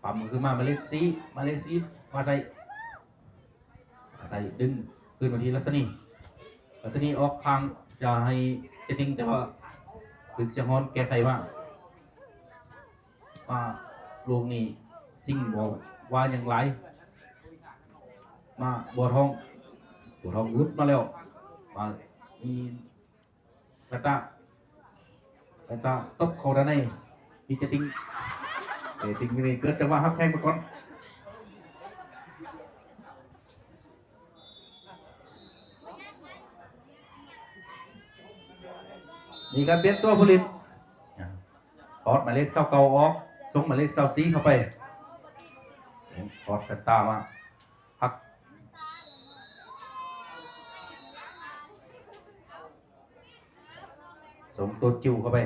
ປ້ຳຄືນມາ ໝາຍເລກສີ່ ໝາຍເລກສີ່ ຟ້າໃສ ຟ້າໃສດຶງຄືນມາທີ່ລັດສະນີ ລັດສະນີອອກຂ້າງຈະໃຫ້ເຈຕິງ ແຕ່ວ່າຖືກສຽງຮອນແກ້ໄຂມາ ມາລູກນີ້ ຊິງບໍ່ວ່າຫຍັງຫຼາຍ ມາ ບົວທອງ ບົວທອງຫຼຸດມາແລ້ວ ມາ ມີ ກາຕາ ກາຕາຕົບເຂົ້າດ້ານໃນ ມີເຈຕິງ ເຈຕິງນີ້ເກີດຈັງຫວະຮັກແພງມາກ່ອນ ມີການປ່ຽນຕົວຜູ້ຫຼິ້ນ ຖອດໝາຍເລກຊາວເກົ້າອອກ ສົ່ງໝາຍເລກຊາວສີ່ເຂົ້າໄປ ຖອດແຟນຕາມາ ພັກ ສົ່ງໂຕຈິ້ວເຂົ້າໄປ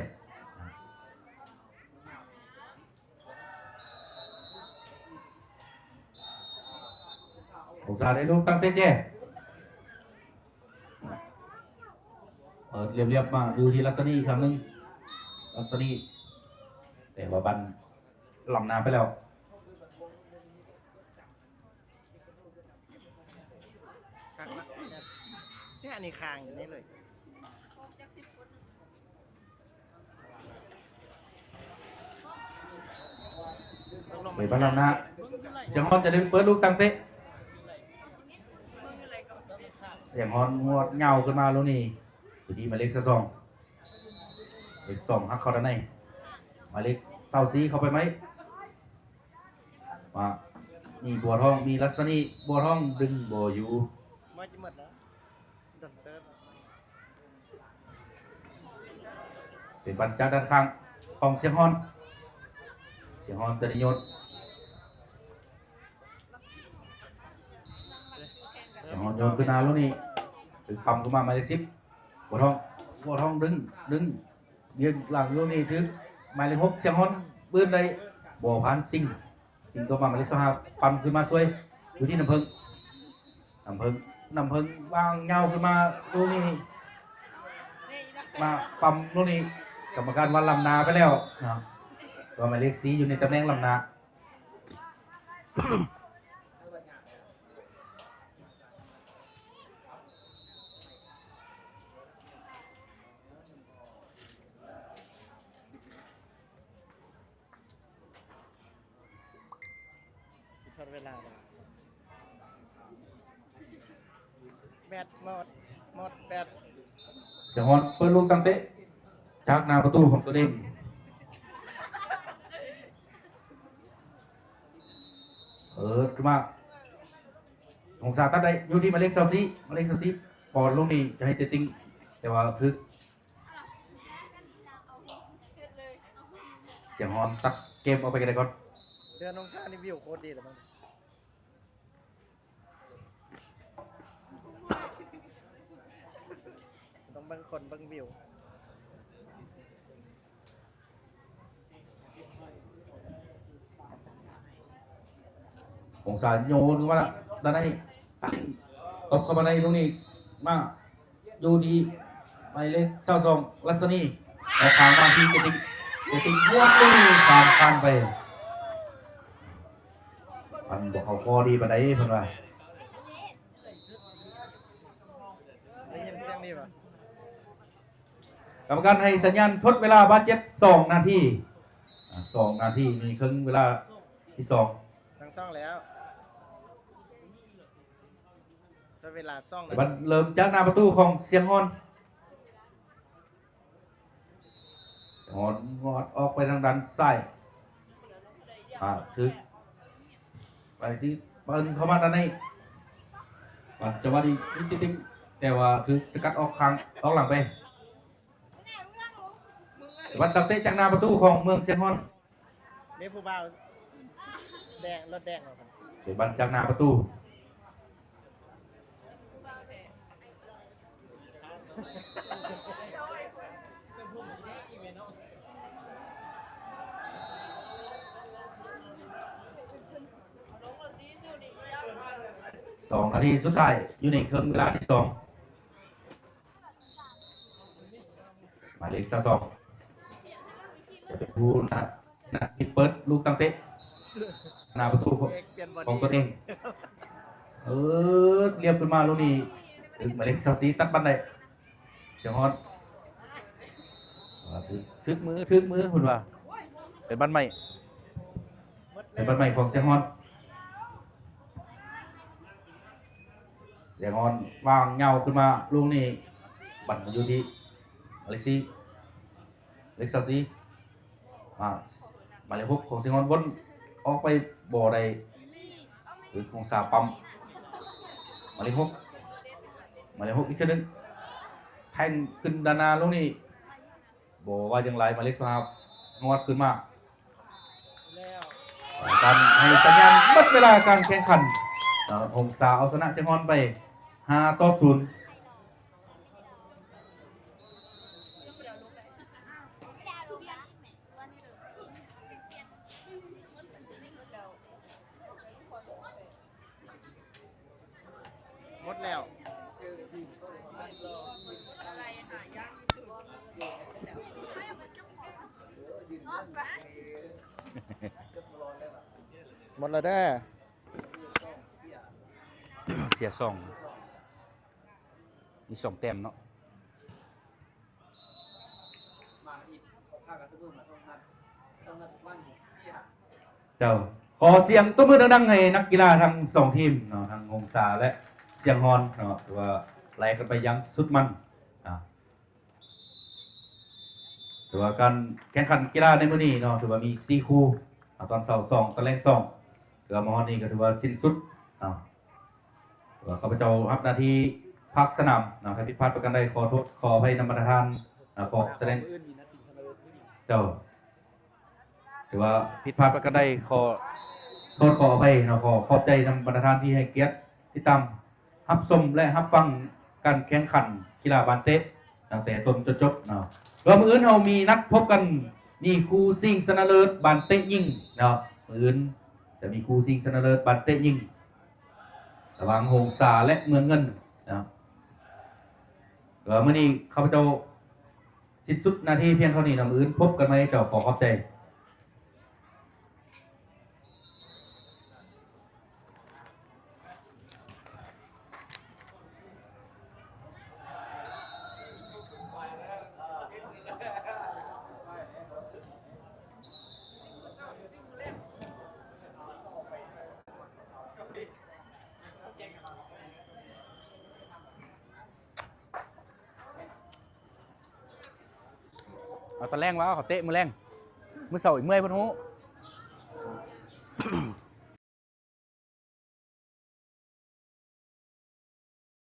ຫົງສາໄດ້ລູກຕັ້ງເຕະແຈ້ ເປີດລຽບໆມາ ຢູ່ທີ່ລັດສະນີອີກຄັ້ງໜຶ່ງ ລັດສະນີ ແຕ່ວ່າບັນລ້ຳໜ້າໄປແລ້ວ ຄັກລະ ແຕ່ອັນນີ້ຄ້າງຢູ່ນີ້ເລີຍ. ເປີດບານລ້ຳໜ້າ ສຽງຮອນຈະໄດ້ເປີດລູກຕັ້ງເຕະ ສຽງຮອນງວດຍາວຂຶ້ນມາລູກນີ້ ຢູ່ທີ່ໝາຍເລກຊາວສອງ ໝາຍເລກສອງຫັກເຂົ້າດ້ານໃນ ໝາຍເລກຊາວສີ່ເຂົ້າໄປໃໝ່ ມາ ມີບົວທອງ ມີລັດສະນີ ບົວທອງດຶງບໍ່ຢູ່ ມາຈະໝົດແລ້ວ ເປັນບັນຈາກດ້ານຂ້າງຂອງສຽງຮອນ ສຽງຮອນຈະໄດ້ໂຍນ ສຽງຮອນໂຍນຂຶ້ນໜ້າລູກນີ້ ຖືກປ້ຳເຂົ້າມາໝາຍເລກສິບ ບົວທອງ ບົວທອງດຶງ ດຶງ ວຽງຫຼັງຢູ່ນີ້ຖືກໝາຍເລກຫົກ ສຽງຮອນບືນໄດ້ ບໍ່ຜ່ານ ຊິງ ຊິງຕໍ່ມາໝາຍເລກຊາວຫ້າ ປ້ຳຂຶ້ນມາຊ່ວຍ ຢູ່ທີ່ນ້ຳເພິ່ງ ນ້ຳເພິ່ງ ນ້ຳເພິ່ງວາງຍາວຂຶ້ນມາລູກນີ້ ມາປ້ຳລູກນີ້ ກຳມະການວ່າລ້ຳໜ້າໄປແລ້ວນະ ວ່າໝາຍເລກສີ່ຢູ່ໃນຕຳແໜ່ງລ້ຳໜ້າ. ໝົດ ໝົດ ໝົດແບດ ສຽງຮອນເປີດລູກຕັ້ງເຕະ ຈາກໜ້າປະຕູຂອງຕົນເອງ ເປີດຂຶ້ນມາ ຫົງສາຕັດໄດ້ ຢູ່ທີ່ໝາຍເລກຊາວສີ່ ໝາຍເລກຊາວສີ່ ປ້ອນລູກນີ້ຈະໃຫ້ເຕະຕິງ ແຕ່ວ່າຖືກ ສຽງຮອນຕັດເກມອອກໄປໄກໆກ່ອນ ເດືອນຫົງສານີ້ວິວໂຄດດີແລ້ວມັງ ຕ້ອງເບິ່ງຄົນເບິ່ງວິວ. ອົງສາໂຍນເຂົ້າມາດ້ານໃນ ຕົບເຂົ້າມາໃນລູກນີ້ ມາຢູ່ທີ່ໝາຍເລກຊາວສອງ ລັດສະນີ ອອກຂ້າງມາທີ່ເຈຕິກ ເຈຕິກ ວາງລູກນີ້ຂ້າມຄານໄປ ມັນບໍ່ເຂົ້າຂໍ້ດີປານໃດເພິ່ນວ່າ. ໄດ້ຍິນສຽງນີ້ບໍ່? ກຳມະການໃຫ້ສັນຍານທົດເວລາບາດເຈັບສອງນາທີ ອາ ສອງນາທີ ນີ້ເຄິ່ງເວລາທີສອງ ທັງສອງແລ້ວ ທດເວລາສອງນາທີ ບັດເລີ່ມຈາກໜ້າປະຕູຂອງຊຽງຮອນ. ສະຫອນງອດອອກໄປທາງດ້ານຊ້າຍ ອາ ຖືກ ໄປຊິເປີນເຂົ້າມາດ້ານໃນ ອາ ຈັງຫວະນີ້ຕິດໆ ແຕ່ວ່າຖືກສະກັດອອກຂ້າງ ອອກຫຼັງໄປ ວັນຕັ້ງເຕະຈາກໜ້າປະຕູຂອງເມືອງຊຽງຮອນ. ນີ້ຜູ້ບ່າວແດງ ລົດແດງ ເປັນບັນຈາກໜ້າປະຕູ ສອງນາທີສຸດທ້າຍຢູ່ໃນເຄິ່ງເວລາທີສອງ. ໝາຍເລກຊາວສອງ ຈະເປັນຜູ້ນະ ນະ ເປີດລູກຕັ້ງເຕະ ໜ້າປະຕູຂອງ ຂອງຕົນເອງ ເອີ ລຽບຂຶ້ນມາລູກນີ້ ຖືກໝາຍເລກຊາວສີ່ຕັດບັນໄດ້ ຊຽງຮອນ ຖືກ ຖືກມື ຖືກມືພຸ້ນວ່າ ເປັນບັນໃໝ່ ເປັນບັນໃໝ່ຂອງຊຽງຮອນ. ຊຽງຮອນວາງຍາວຂຶ້ນມາລູກນີ້ ບັນຢູ່ທີ່ອາເລັກຊີ ເລັກຊາຊີ ອາ ໝາຍເລກຫົກຂອງຊຽງຮອນ ວົນອອກໄປບໍ່ໄດ້ ຄືຂອງສາປ້ຳ ໝາຍເລກຫົກ ໝາຍເລກຫົກອີກເທື່ອໜຶ່ງ ແທງຂຶ້ນດ້ານໜ້າລູກນີ້ ບໍ່ວ່າຢ່າງໃດ ໝາຍເລກຊາວຫ້າງອດຂຶ້ນມາ ການໃຫ້ສັນຍານໝົດເວລາການແຂ່ງຂັນ ເອີ ຫົງສາເອົາຊະນະຊຽງຮອນໄປ ຫ້າຕໍ່ສູນ. ໝົດແລ້ວ ໝົດແລ້ວເດີ ເສຍສອງ ມີສອງແຕ້ມເນາະ. ເຈົ້າ ຂໍສຽງຕົບມືດັງໆໃຫ້ນັກກິລາທັງສອງທີມເນາະ ທັງຫົງສາ ແລະ ຊຽງຮອນເນາະ ຖືວ່າໄລ່ກັນໄປຢ່າງສຸດມັນ ອາ ຖືວ່າການແຂ່ງຂັນກິລາໃນມື້ນີ້ເນາະ ຖືວ່າມີສີ່ຄູ່ ອາ ຕອນເຊົ້າສອງ ຕອນແລງສອງ ຖືວ່າມາຮອດນີ້ກໍຖືວ່າສິ້ນສຸດເນາະ. ຖືວ່າຂ້າພະເຈົ້າຮັບໜ້າທີ່ພາກສະໜາມເນາະ ຖ້າຜິດພາດປະການໃດ ຂໍໂທດຂໍອະໄພນຳບັນດາທ່ານ ອາ ຂໍສະແດງ ເຈົ້າ ຖືວ່າຜິດພາດປະການໃດ ຂໍໂທດຂໍອະໄພເນາະ ຂໍຂອບໃຈນຳບັນດາທ່ານທີ່ໃຫ້ກຽດຕິດຕາມ ຮັບຊົມ ແລະ ຮັບຟັງການແຂ່ງຂັນກິລາບານເຕະ ຕັ້ງແຕ່ຕົ້ນຈົນຈົບເນາະ. ແລ້ວມື້ອື່ນເຮົາມີນັດພົບກັນ ມີຄູ່ຊິງຊະນະເລີດບານເຕະຍິງເນາະ ມື້ອື່ນຈະມີຄູ່ຊິງຊະນະເລີດບານເຕະຍິງ ລະຫວ່າງຫົງສາ ແລະ ເມືອງເງິນເນາະ. ແລ້ວມື້ນີ້ຂ້າພະເຈົ້າສິ້ນສຸດໜ້າທີ່ພຽງເທົ່ານີ້ເນາະ ມື້ອື່ນພົບກັນໃໝ່ ເຈົ້າ ຂໍຂອບໃຈ. ເອົາຕອນແລງວ່າເຂົາເຕະມື້ແລງ ມື້ເຊົ້າອີກເມື່ອຍເພິ່ນຮູ້.